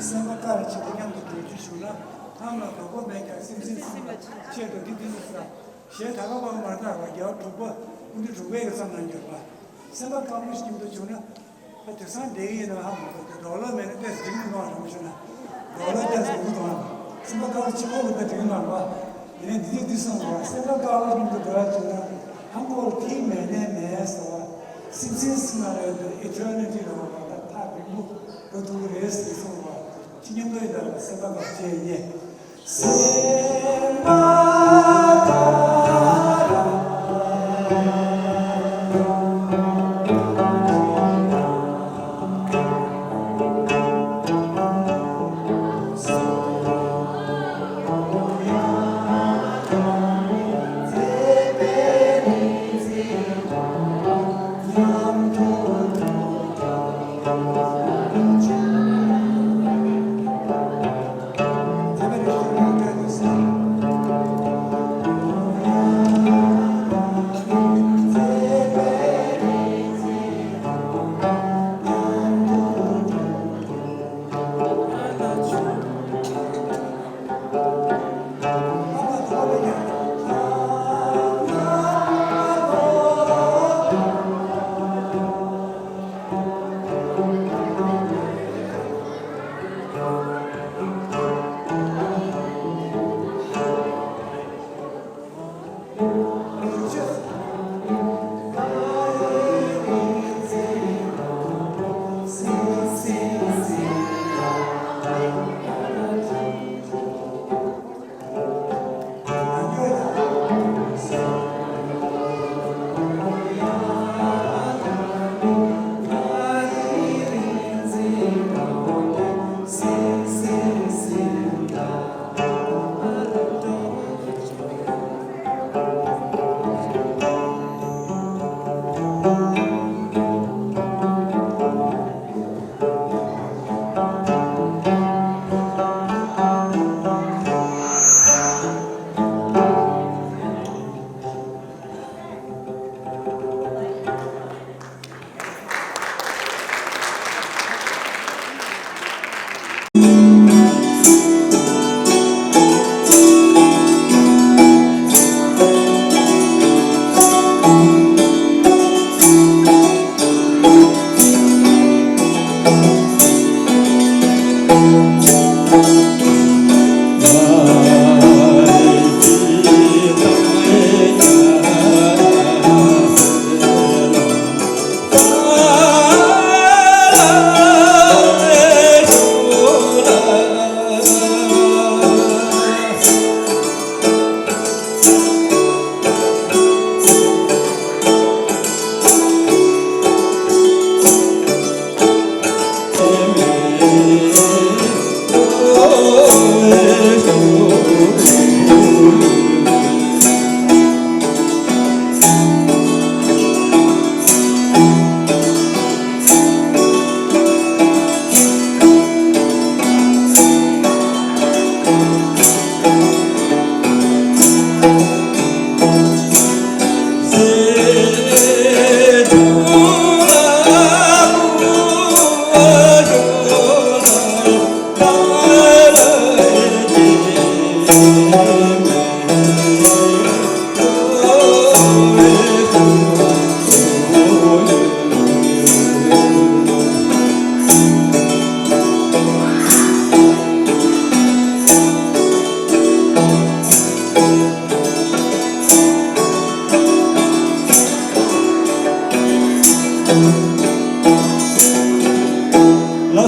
སེམས་པ་དཀར་བྱེད་དུ་མཉམ་དུ་འགྲོ་རྒྱུ་བྱུང་ན། ལྷམ་ལ་དོགས་པ་མེད་ཀྱང་སེམས་ཅན་ཚང་མ་ཆེད་དུ་འདི་འདི་ནི་ས། ཞེས་ད་ག་པ་མར་ཐག་པ་རྒྱལ་བ་དྲུག་པ་སྐུ་ཕྲེང་དྲུག་པའི་གི་མཚམས་ནང་གྱུར་པ། སེམས་པ་དཀར་པོ་ཞིག་མཉམ་དུ་བྱུང་ན། ད་དེང་སང་འགྲིག་ཡིན་ན་ཧ་མ་གོ། དེ་ཌོ་ལར་མེད་ན་ཏོག་ཙམ་འགྲིག་མི་འདུག་རང་ཞུ་ན། ཌོ་ལར་ཏོག་ཙམ་མི་འདུག་རང་། སེམས་པ་དཀར་པོ་ཕྱི་ཁོག་ལ་ད་འགྲིག་མ་རེད་པ། ཡིན་ནའི་འདི་དུས་འདི་སོང་བ། སེམས་པ་དཀར་པོ་ཞིག་མཉམ་དུ་འགྲོ་ཡ་བྱུང་ན། ཧ་མ་གོ་ཐིག་མེད་ནས་མེད་ཟེར་བ། སེམས་ཅན་སེམས་ལ་རེད་དུ་ཨི་ཐར་ནི་ཊི་ལ་བ་ད་ཐག་རིང་པོ་འགྲོ་ཐུབ་ཀྱི་རེད་ཟེར་སོང་བ། ཁྱི་མཉམ་དུ་ཡིན་ད་ལ་སེམས་པ་དཀར་བྱས་ཉེ། སེམས་པ་དཀར། ལགས་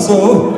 སོ།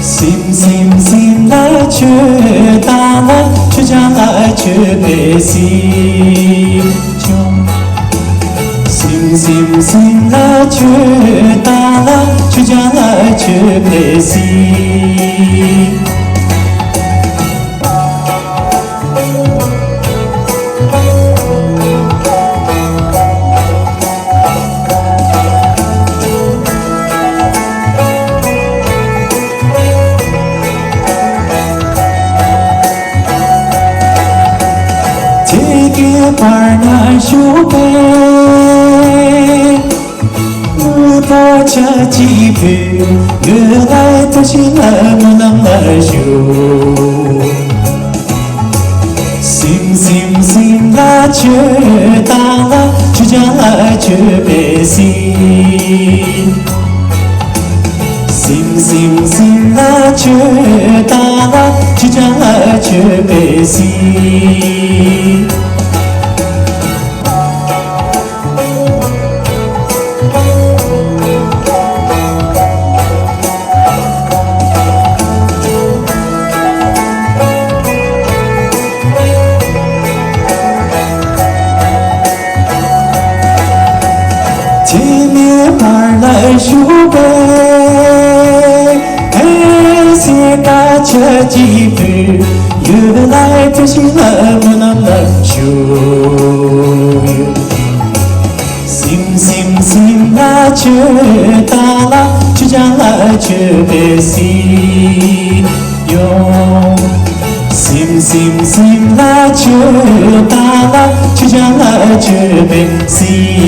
སིམ་སིམ་སིམ་ལ་མཆོད་བཏང་ལ། མཆོད་བྱ་ལ་མཆོད་པའི་སིམ། སིམ་སིམ་སིམ་ལ་མཆོད་བཏང་ལ། མཆོད་བྱ་ལ་མཆོད་པའི་སིམ། དེ་གའི་བར་ན་བཞུགས་པའི་དངོས་པོ་ཆ་གཅིག་པུས། འོད་ལ་བཏབ་ཤིང་ལ་སྨོན་ལམ་ལ་ཞུགས། སིམ་སིམ་སིམ་ལ་མཆོད་བཏང་ལ། མཆོད་བྱ་ལ་མཆོད་པའི་སིམ། སིམ་སིམ་སིམ་ལ་མཆོད་བཏང་ལ། མཆོད་བྱ་ལ་མཆོད་པའི་སིམ། དེ་ནས་བར་ལ་བཞུགས་པའི་ཕན་སེམས་དགའ་ཆ་གཅིག་པུས། འོད་ལ་བཏབ་ཤིང་ལ་སྨོན་ལམ་ལ་ཞུགས། སིམ་སིམ་སིམ་ལ་མཆོད་བཏང་ལ། མཆོད་བྱ་ལ་མཆོད་པའི་སིམ། སིམ་སིམ་སིམ་ལ་མཆོད་བཏང་ལ། མཆོད་བྱ་ལ་མཆོད་པའི་སིམ།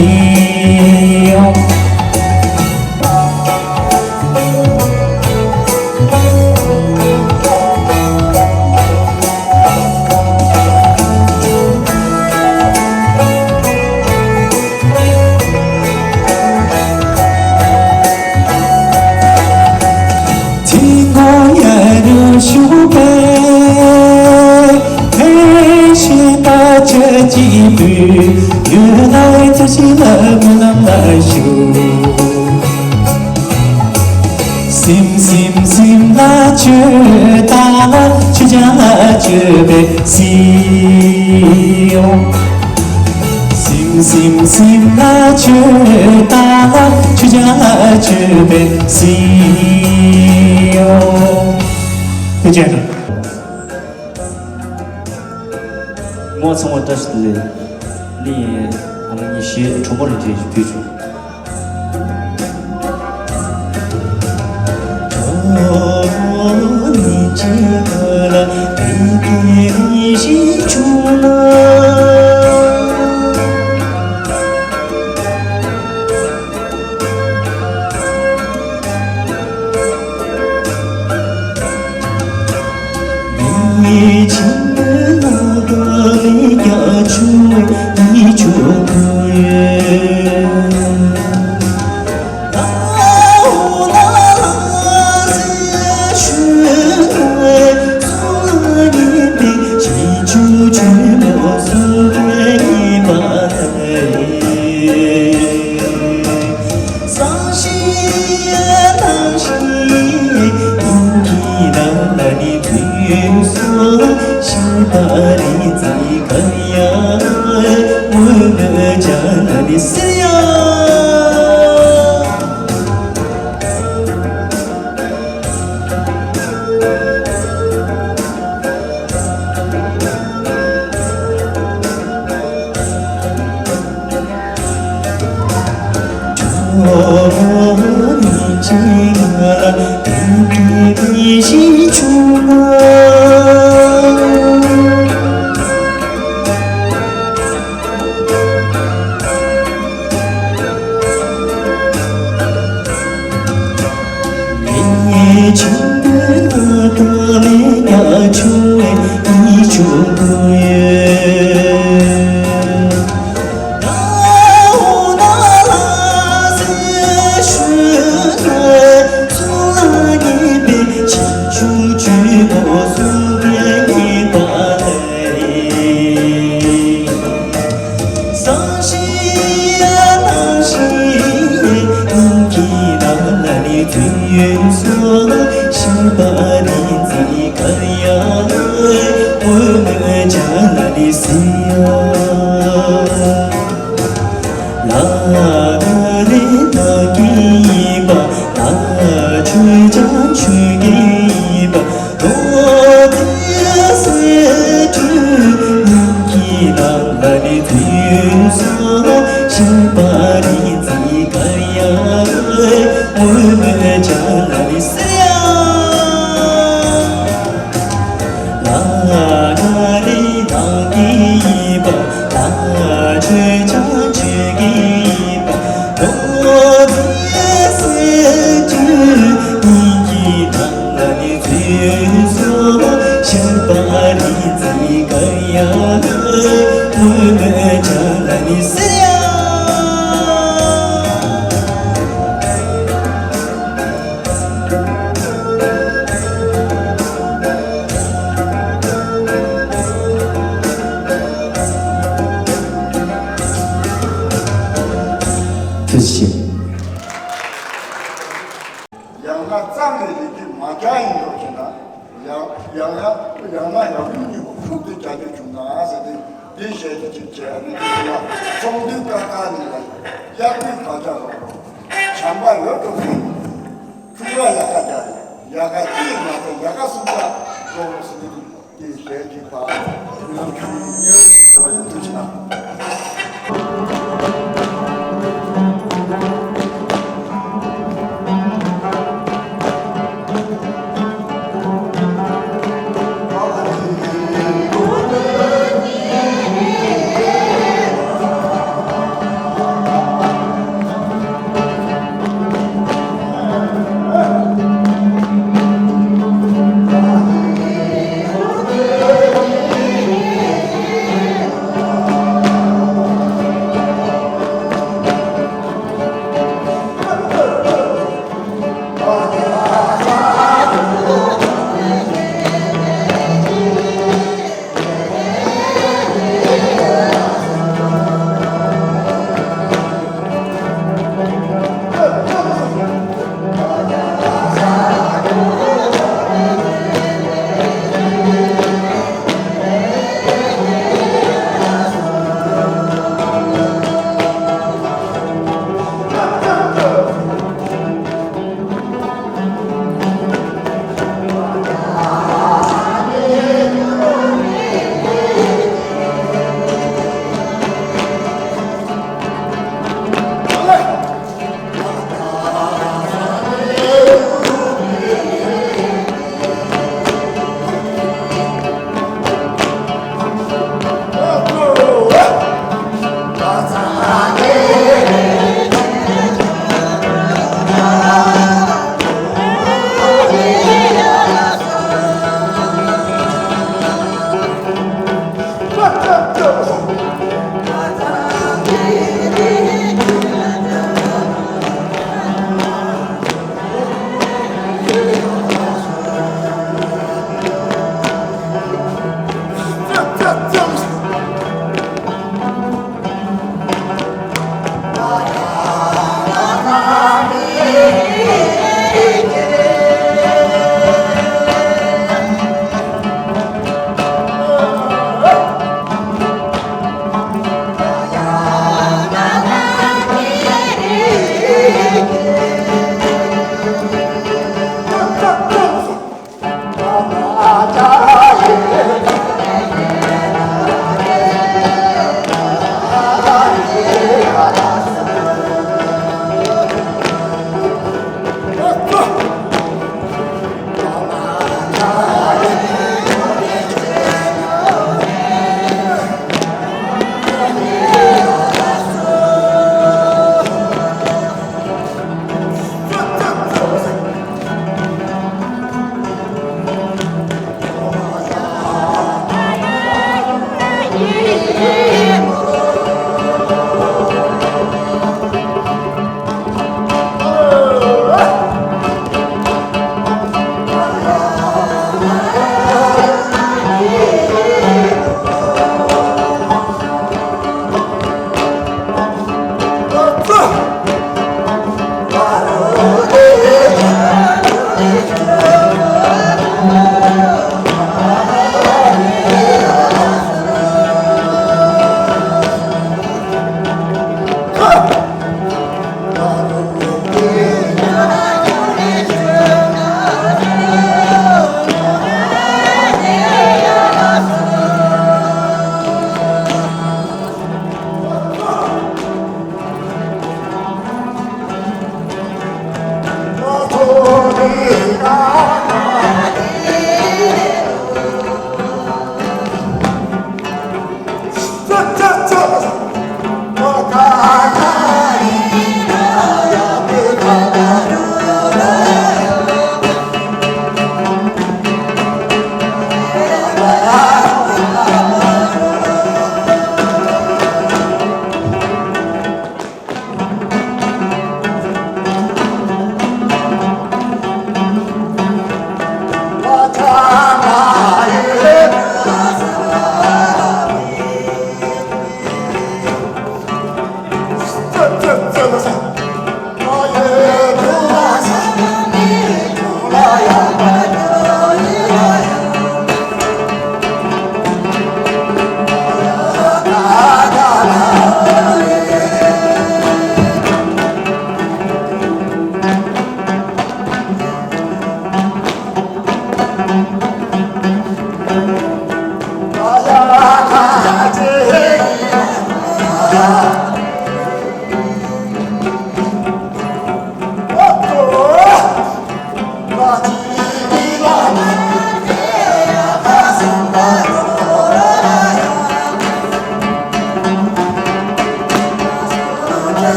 དེ་ནས་ཡར་བཞུགས་པའི་ཕན་སེམས་དགའ་ཆ་གཅིག་པུས། འོད་ལ་བཏབ་ཤིང་ལ་སྨོན་ལམ་ལ་ཞུགས། སིམ་སིམ་སིམ་ལ་མཆོད་བཏང་ལ། མཆོད་བྱ་ལ་མཆོད་པའི་སིམ། སིམ་ སིམ་སིམ་ལ་མཆོད་ད་ལ་མཆོད་བྱ་མཆོད་པའི་སིའོ། ཐུགས་རྗེ་གནང་། མོ་ཚང་མ་བཀྲ་ཤིས་བདེ་ལེགས། འདི་ཡིན་ཨ་མ་གཉིས་བཞི་གྲོགས་པོ་རིན་ཆེན་ཞིག་དུས་བྱུང་། ཐུགས་རྗེ་ཆེ། ཡང་ན་གཙང་གི་རིགས་ཀྱི་མ་རྒྱགས་ཡིན་འགྲོ་ཞེ་ན། ཡང་ཡང་ཡང་ཡང་ན་ཡང་ཡུལ་གཉིས་པོ་ཕུག་ཏུ་རྒྱ་རྒྱུ་བྱུང་ན་ཟེར་ཏེ་འདི་བཤད་ཀྱི་ཅིག་བྱས་ནས་ཡིན་ན་ཚོང་འདུས་ཀ་ཁ་ནས་ལ་གཡག་པའི་ཁ་ཆག་ལ་བྱམས་པ་ཡོད་འགྲོ་ཟེར། ཕྲུ་གུ་ལ་ཡག་ག་རྒྱག་ཡག་ག་སྐྱེས་མ་ཚད་ཡག་ག་སུམ་ཆ་འགྲོ་ཟེར་ཏེ། དེ་ཞལ་གྱི་བར་ནམ་ཆུང་ཡོད་པ་ཡིན་དུ་ཆ།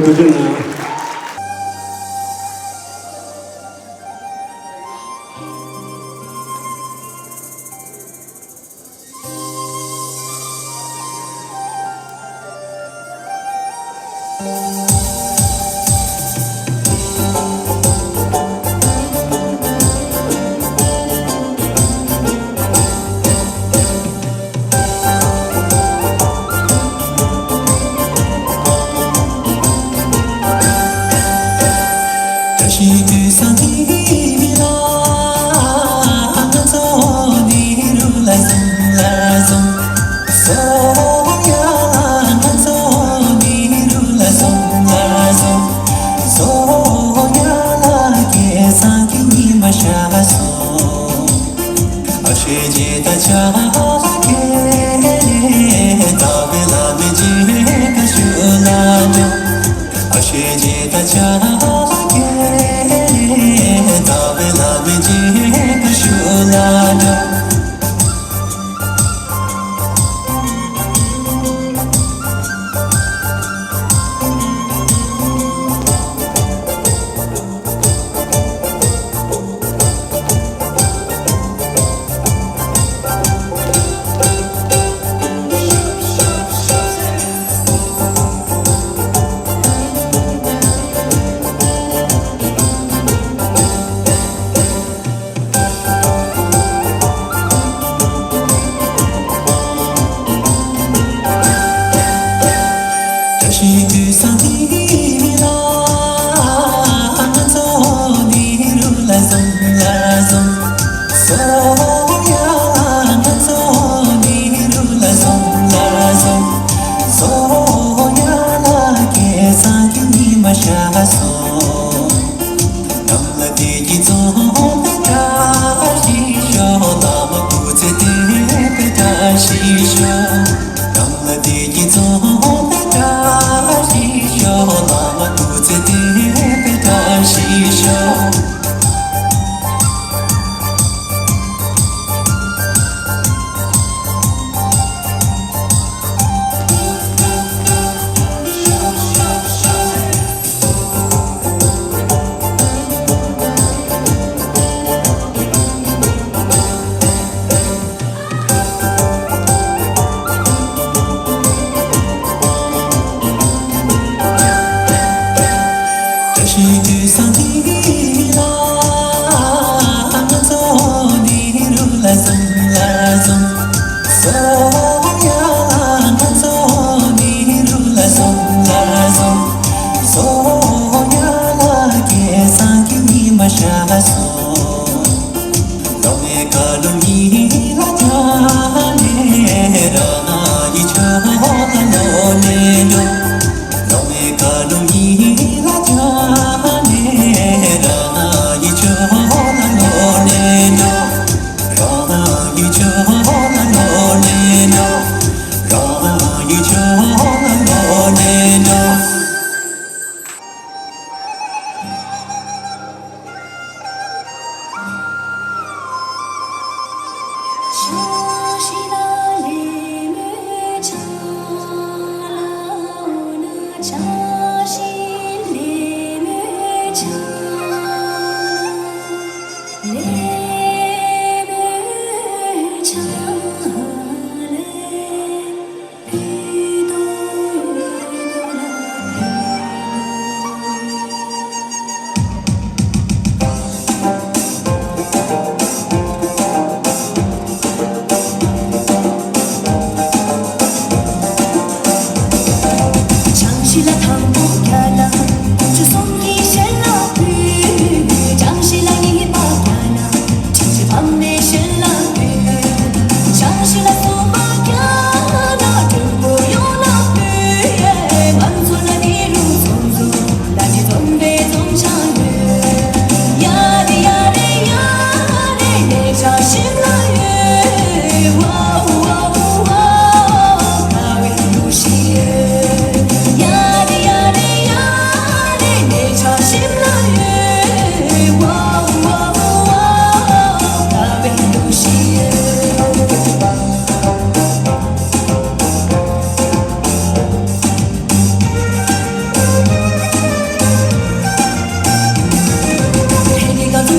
ཐུགས་རྗེ་གནང་། བཀྲ་ཤིས་དུས་བཟང་འདི་ལ་ང་ཚོ་ནི་རུ་ལ་ཟུང་ལ་ཟུང་། བཟོ་ཡ་ལ་ང་ཚོ་ནི་རུ་ལ་ཟུང་ལ་ཟུང་། བཟོ་ཡ་ལ་སྐལ་བཟང་གི་ཉི་མ་ཤར་སོང་། ཨ་ཤེ་ཇི་ད་ཆ་ལ་ཀེ་ལེ། ད་བེ་ལ་མེ་ཇི་ཀ་ཤུ་ལ་འགྲོ། ཨ་ཤེ་ཇི་ད་ཆ་ལ་ཀེ་ལེ། ད་བེ་ལ་མེ་ཇི་ཀ་ཤུ་ལ་འགྲོ། བཀྲ་ཤིས་དུས་བཟང་འདི་ལ་ང་ཚོ་ནི་རུ་ལ་ཟུང་ལ་ཟུང་། བཟོ་ཡ་ལ་ང་ཚོ་ནི་རུ་ལ་ཟུང་ལ་ཟུང་། བཟོ་ཡ་ལ་སྐལ་བཟང་གི་ཉི་མ་ཤར་སོང་། ནམ་ལ་དེ་གི་ཚོང་པའི་བཀྲ་ཤིས་ཤོག་ལ་མ་བུ་ཚེ་དེ་བའི་བཀྲ་ཤིས་ཤོག་ནམ་ལ་དེ་གི་ཚོང་པའི་བཀྲ་ཤིས་ཤོག་ལ་མ་བུ་ཚེ་དེ་བའི་བཀྲ་ཤིས་ཤོག་བཀྲ་ཤིས་དུས་བཟང་འདི་ལ་ང་ཚོ་ནི་རུ་ལ་ཟུང་ལ་ཟུང་། བཟོ་ཡ་ལ་ང་ཚོ་ནི་རུ་ལ་ཟུང་ལ་ཟུང་། བཟོ་ཡ་ལ་སྐལ་བཟང་གི་ཉི་མ་ཤར་སོང་། ལོ་མའི་ཀ་ལུ་ཉི་ལ་ཅ་ནེ་ར་ན་ཡི་ཆོ་ལ་ལོ་ནེ་འགྲོ། ལོ་མའི་ཀ་ལུ་ཉི་ལ་ཅ་ནེ་ར་ན་ཡི་ཆོ་ལ་ལོ་ནེ་འགྲོ། ར་ན་ཡི་ཆོ་ལ་ལོ་ནེ་འགྲོ། ར་ན་ཡི་ཆོ་ལ་ལོ་ནེ་འགྲོ།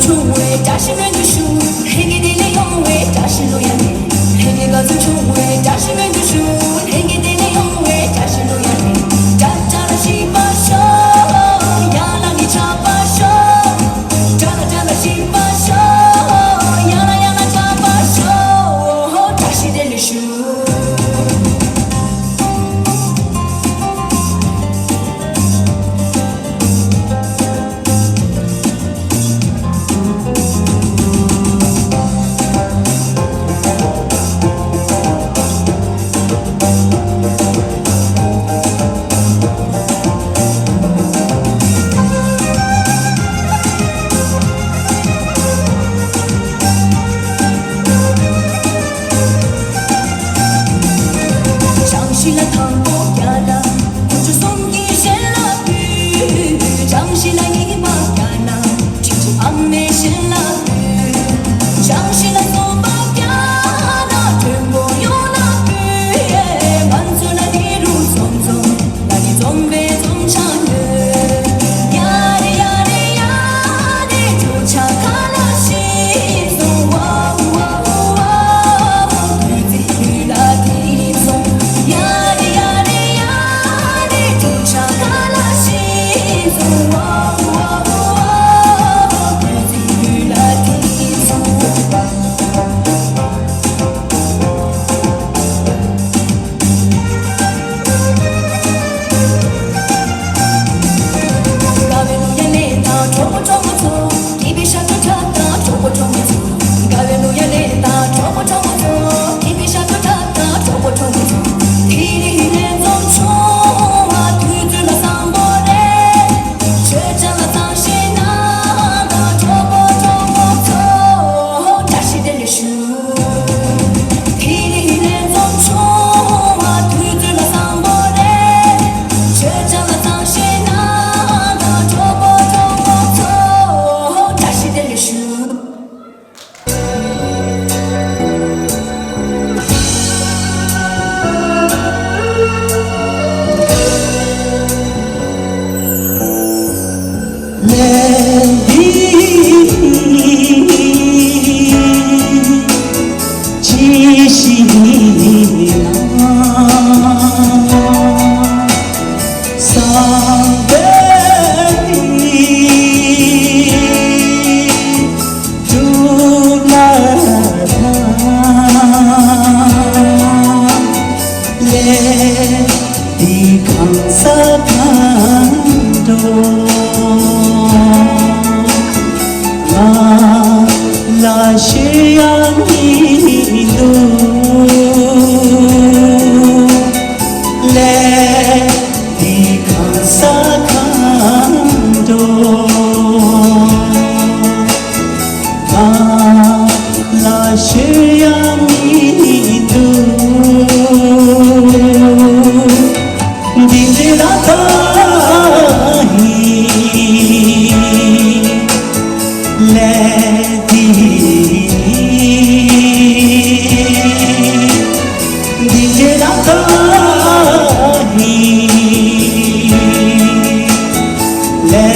བྱུང་བའི་བཀྲ་ཤིས་སྨོན་འདུན་ཞུ། ལྷན་རྒྱས་བདེ་ལེགས་ཡོང་བའི་བཀྲ་ཤིས་བློ་ཡང་ནས། ལྷན་རྒྱས་དགའ་ཚོར་བྱུང་བའི་བཀྲ་ཤིས་སྨོན་འདུན་ཞུ། ལྷན་རྒྱས་བདེ་ལེགས་ཡོང་བའི་བཀྲ་ཤིས་བློ་ཡང་ནས། ཏྲ་ཏྲ་ལ་ཤི་པ་ཤོ། ཡ་ལ་ནི་ཆགས་པ་ཤོ། ཏྲ་ལ་ཏྲ་ལ་ཤི་པ་ཤོ། ཡ་ལ་ཡ་ལ་ཆགས་པ་ཤོ། བཀྲ་ཤིས་བདེ་ལེགས་ཞུ། བྱང་ཤི་ལ་དང་པོ་བརྒྱ་ན། ཁོ་ཚོ་གསུམ་གྱི་ཞལ་ལ་ཕུལ། བྱང་ཤི་ལ་གཉིས་པ་བརྒྱ་ན། ཁྲིག་ཁྲི་ཨ་མའི་ཞལ་ལ་ཕུལ། བྱང་ཤི་ལ་གསུམ་པ་བརྒྱ་ན། མགྲོན་པོ་ཡོང་ན་ཕུལ། ང་ཚོ་ལ་དེ་རུ་འཛོམས་འཛོམས། ལ་དེ་འཛོམས་པའི་འཛོམས་ཆ་ཡོད། ཡ་རེ་ཡ་རེ་ཡ་རེ། འཛོམས་ཆ་ཁ་ལ་ཤི་སོང་། ཝ་ཝ་ཝ་ཝ། དུས་ཚིགས་ལ་དེ་སོང་། ཡ་རེ་ཡ་རེ་ཡ་རེ། འཛོམས་ཆ་ཁ་ལ་ཤི་སོང་། ཝ་ཝ་ཝ་ཝ། དུས་ཚིགས་ལ་དེ་སོང་། དེ་རིང་ལས་འཛོམས་བྱུང་བ་དུས་ཚོད་ལ་བཟང་པོ་རེད། ཆོས་ཆ་ལ་གཙང་ཞེ་ན་དང་གྲོགས་པོ་གྲོགས་མོ་ཚོ་བཀྲ་ཤིས་བདེ་ལེགས་ཞུ། འདི་གང་ས་གང་འགྲོ། ང་ལ་ཤེས་ཡ་མི་འདུག་ལེ། འདི་གང་ས་གང་འགྲོ། ང་ལ་ཤེས་ཡ་མི་འདུག་འདི་འདྲའི་ལ་ད་ཡིན་ལེ་འདི་ཡིན། འདི་འདྲའི་ལ་ད་ཡིན་ལེ་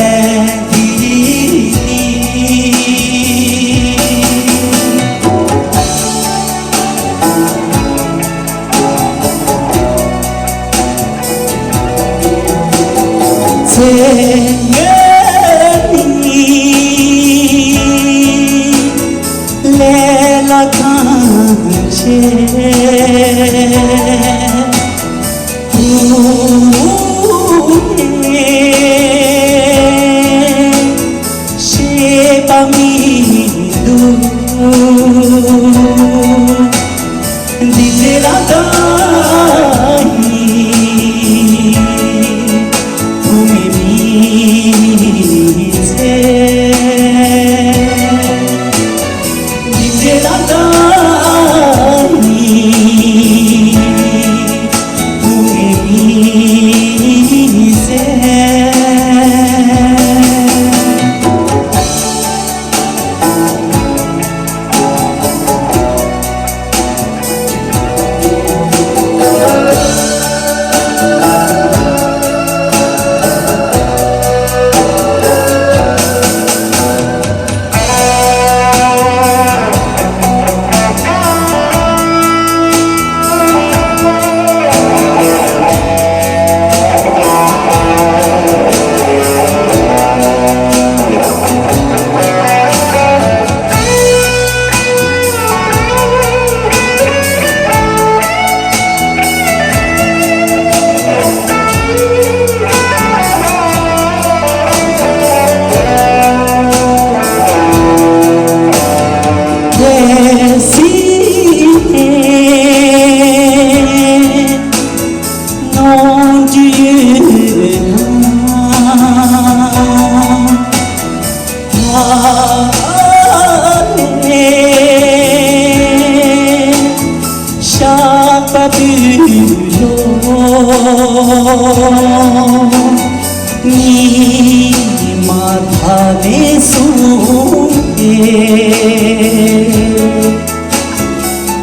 འདི་ཡིན། ཚེ་ངན་ནི་ལས་ལ་ཐང་ཆད། ཤེས་པ་མི་འདུག་འདི་ཚེ་ལ་ད་ཡིན་བུ་མེད་མི་ཚེ། འདི་འདྲའི་ལ་ད་ནི་བུ་ངའི་མི་ཚེ།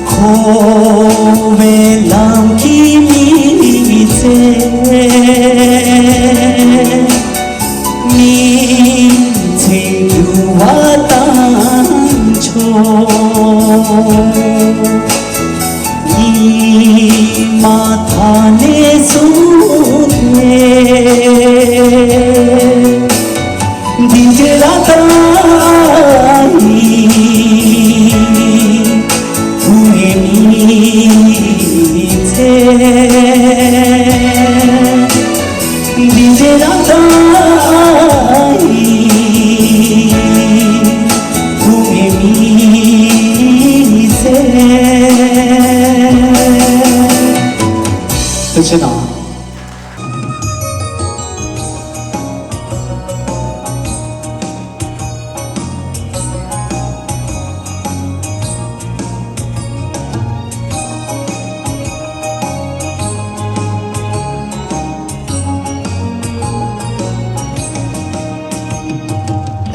འཁོར་བའི་ལམ་གྱི་མི་ཚེ། མི་ཚེ་འགྱུར་བ་དང་ཆོག་ཉི་མ་མཐའ་ནས་གསུངས་ནས། འདི་འདྲའི་ལ་དྭགས་ཡིན། དུ་མའི་མི་ཚེ། འདི་འདྲའི་ལ་དྭགས་ཡིན། དུ་མའི་མི་ཚེ། ཐུགས་རྗེ་གནང་།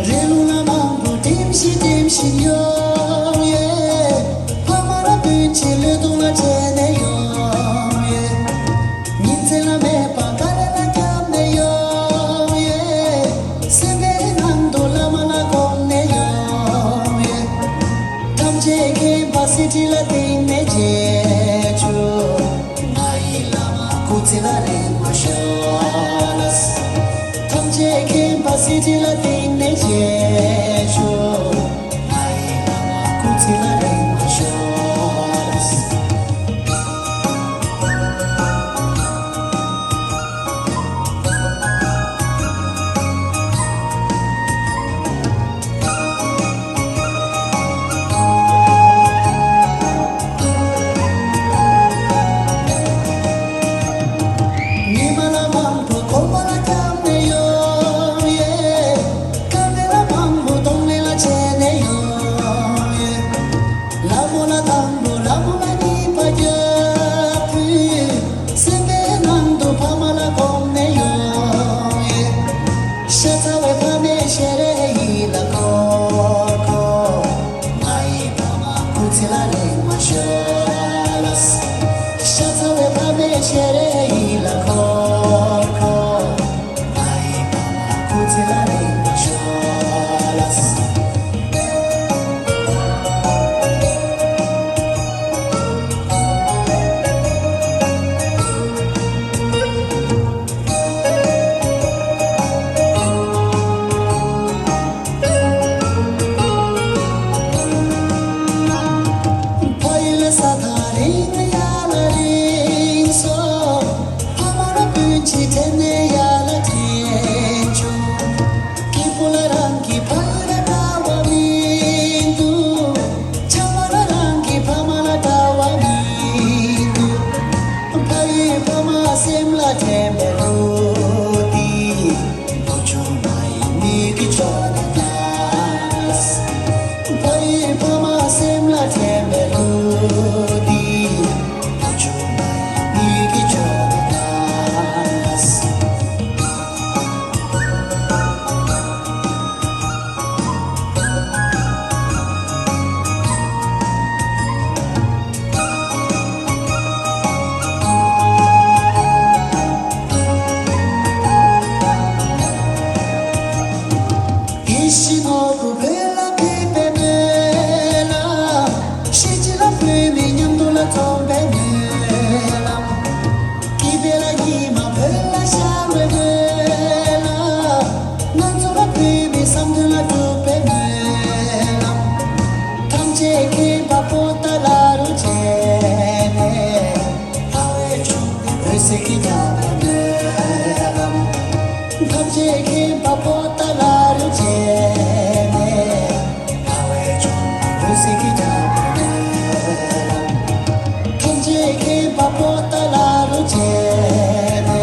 རི་ལུང་ལ་མང་པོ་དྲིམ་ཞིག་དྲིམ་ཞིག་ཡོང་ཡེ། ཕ་མ་ལ་སྤུན་མཆེད་ལུས་སྟོང་ལ་བྱས་ནས་ཡོང་ཡེ། ཉིན་མཚན་ལ་མེད་པ་དཀའ་ལས་ལ་བརྒྱབ་ནས་ཡོང་ཡེ། སེམས་པའི་ནང་དུ་བླ་མ་ལ་དགོངས་ནས་ཡོང་ཡེ། ཐམས་ཅད་མཁྱེན་པ་གསེར་ཁྲི་ལ་བཏིང་ནས་མཇལ་བྱུང་། ང་ཡི་བླ་མ་སྐུ་ཚེ་ལ་རིང་པོ་ཤོག་ལགས། ཐམས་ཅད་མཁྱེན་པ་གསེར་ཁྲི་ལ་བཏིང་ནས་མཇལ་བྱུང་། ང་ཡི་བླ་མ་སྐུ་ཚེ་ལ་རིང་པོ་ཤོག་ལགས། ཉི་མ་ལ་མང་པོ་གོམ་པ་ལ་བརྒྱབ་ནས་ཡོང་ཡེ། དཀའ་ལས་ལ་མང་པོ་གདོང་ལེན་ལ་བྱས་ནས་ཡོང་ཡེ། ལ་མོ་ལ་དང་པོ་ལ་མོ་ལ་གཉིས་པ་རྒྱབ་དུས། སེམས་པའི་ནང་དུ་ཕ་མ་ལ་དགོངས་ནས་ཡོང་ཡེ། ཤ་ཚ་བའི་ཕ་མའི་ཞལ་རས་ཡིད་ལ་འཁོར་འཁོར། ང་ཡི་ཕ་མ་སྐུ་ཚེ་ལ་རིང་པོ་ཤོག་ལགས། ཤ་ཚ་བའི་ཕ་མའི་ཞལ་རས་ཡིད་ལ་འཁོར་འཁོར། ང་ཡི་ཕ་མ་སྐུ་ཚེ་ལ་རིང་པོ་ཤོག་ལགས། ཕ་ཡུལ་ས་ཐག་རིང་ཡ་ལ་རིང་སོང་། ཕ་མ་ལ་སྤུན་མཆེད་དྲན་ནས་ཡ་ལ་དྲན་བྱུང་། སྐྱིད་པོ་ལ་རང་གི་ཕ་ཡུལ་ལ་འདྲ་བ་མི་འདུག་ཆགས་པ་ལ་རང་གི་ཕ་མ་ལ་འདྲ་བ་མི་འདུག་ཕ་ཡུལ་ཕ་མ་སེམས་ལ་དྲན་པའི་ལོ་འདི། བུ་ཆུང་མ་ཡི་མིག་གི་ཕྱོགས་ནས་ལྟ། ཕ་ཡི་ཕ་མ་སེམས་ལ་དྲན་པའི་ལོ་འདི། བུ་ཆུང་མ་ཡི་མིག་གི་ཕྱོགས་ནས་ལྟ། ཡིད་བཞིན་ནོར་བུ་བོད་ལ་ཕེབས་པའི་སྨོན་ལམ། ཤེས་བྱ་ལ་བོད་མི་མཉམ་དུ་ལ་འཛོམས་པའི་སྨོན་ལམ། སྐྱིད་པའི་ལ་ཉི་མ་བོད་ལ་ཤར་བའི་སྨོན་ལམ། ང་ཚོ་ལ་བོད་མི་བསམ་དོན་ལ་འགྲུབ་པའི་སྨོན་ལམ། ཐམས་ཅད་མཁྱེན་པ་པོ་ཏཱ་ལ་རུ་བྱས་ནས། ལྷ་བས་བྱུང་བའི་འོད་ཟེར་གྱིས་ཁྱབ་པའི་སྨོན་ལམ། ཐམས་ཅད་མཁྱེན་པ་པོ་ཏཱ་ལ་རུ་བྱས་ནས། ལྷ་བས་བྱུང་བའི་འོད་ཟེར་གྱིས་ཁྱབ་པའི་སྨོན་ལམ། ཐམས་ཅད་མཁྱེན་པ་པོ་ཏཱ་ལ་རུ་བྱས་ནས།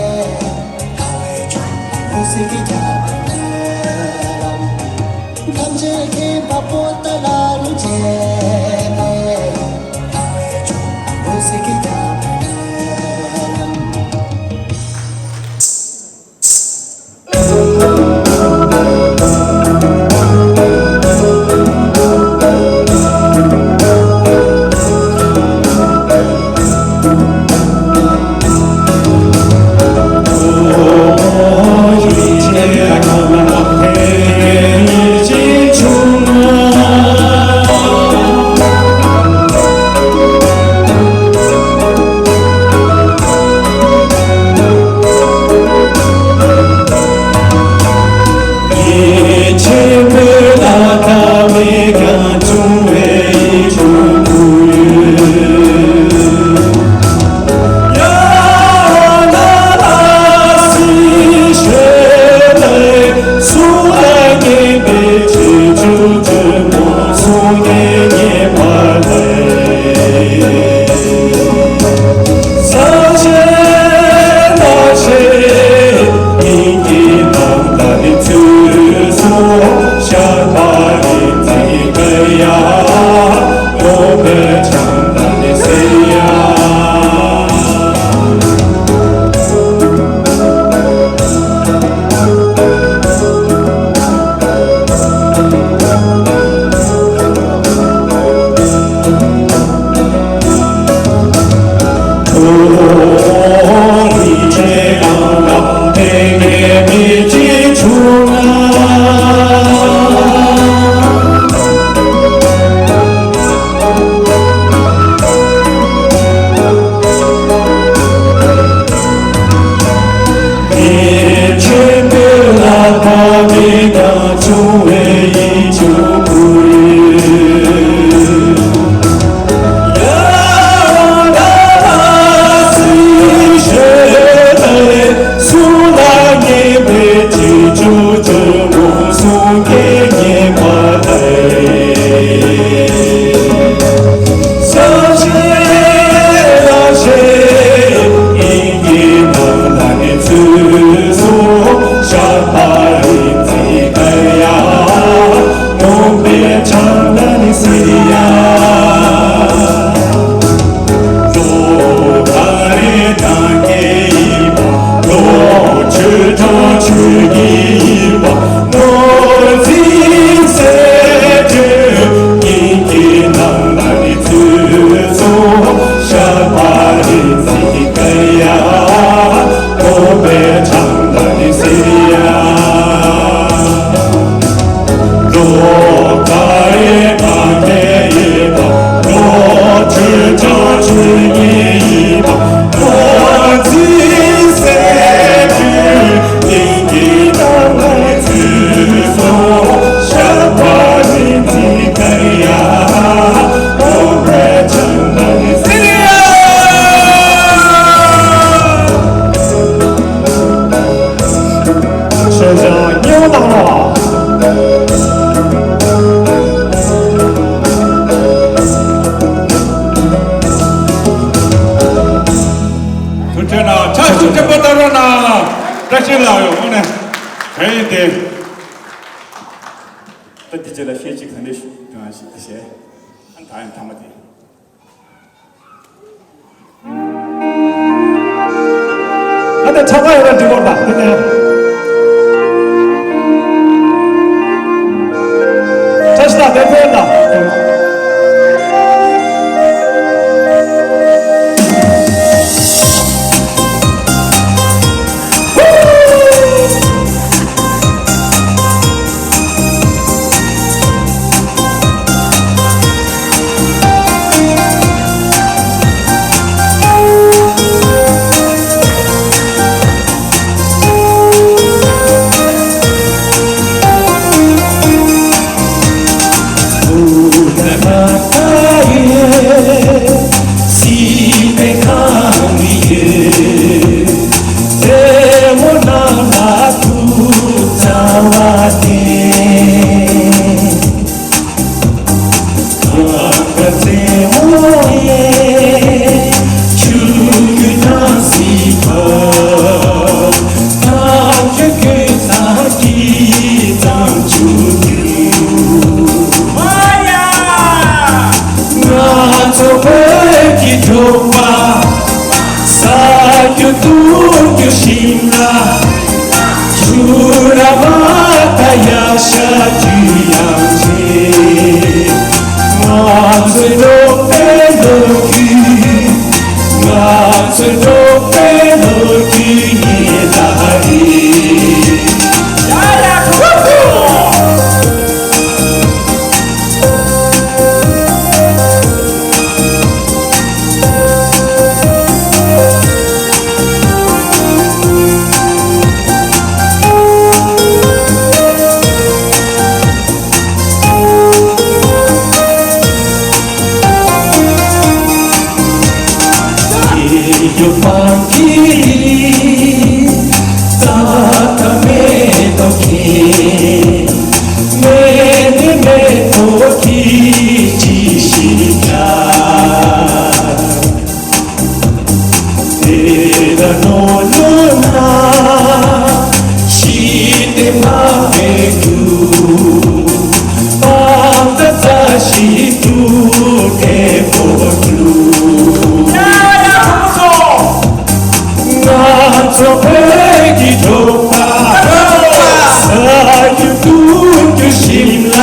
ལྷ་བས་བྱུང་བའི་འོད་ཟེར་གྱིས་ཁྱབ་པའི་སྨོན་ལམ། ཐམས་ཅད་མཁྱེན་པ་པོ་ཏཱ་ལ་རུ་བྱས་ནས། ལྷ་བས་བྱུང་བའི་འོད་ཟེར་གྱིས་ཁྱབ་པའི་སྨོན་ལམ། ཞེས། ཨ་ད་ཡང་ཐ་མ་དེ། ཨ་ད་ཁྲ་བ་ཡོད་ན་འགྲིག་གོ་ད་དེ་ནས། བཀྲ་ཤིས་ལགས་དེ་ཕེབས་ལ། ང་ཚོ་བོད་ཀྱི་འབྲོག་པ། ཟ་རྒྱུ་འཐུང་རྒྱུ་ཞིམ་ལ། ཆུ་ར་བ་ད་ཡ་ཤ་དུས་ཡང་ཆེ། ང་ཚོའི་འབྲོག་པའི་ལོ་རྒྱུས། ང་ཚོའི་འབྲོག་པའི་ལོ་རྒྱུས་ཉེ་ལ་རེད། ཡ་ཡ་ཁུ་ཁུ། ང་ཚོ་བོད་ཀྱི་འབྲོག་པ། ཟ་རྒྱུ་འཐུང་རྒྱུ་ཞིམ་ལ།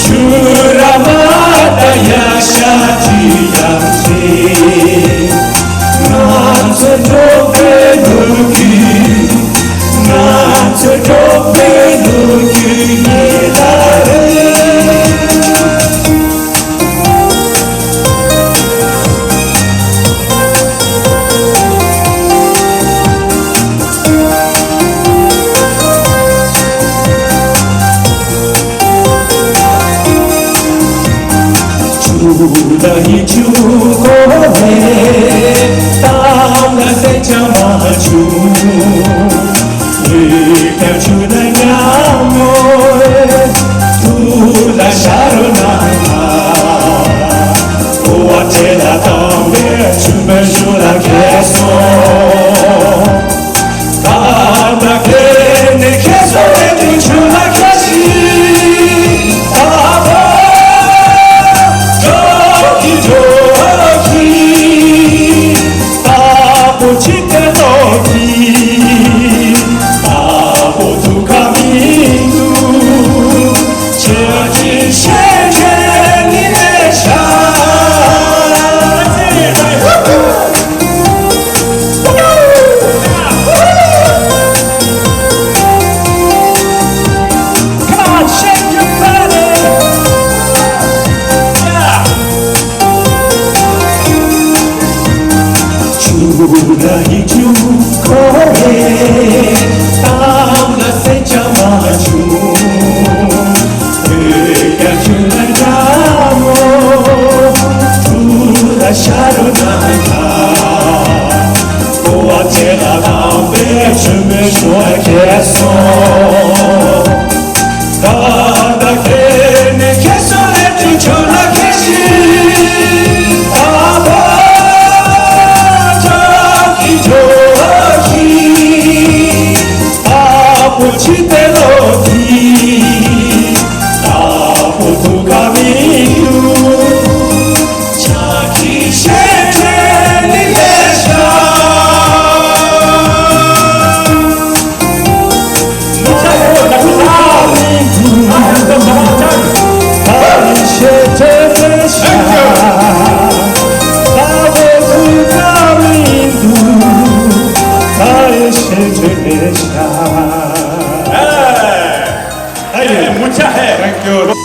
ཆུ་ར་བ་ད་ཡ་ཤ་དུས་ཡང་ཆེ། ང་ཚོ་འབྲོག་པའི་ལོ་རྒྱུས། ང་ཚོ་འབྲོག་པའི་ལོ་རྒྱུས་ཉེ་ལ་རེད། Hey, hey, mucha hey. Thank you.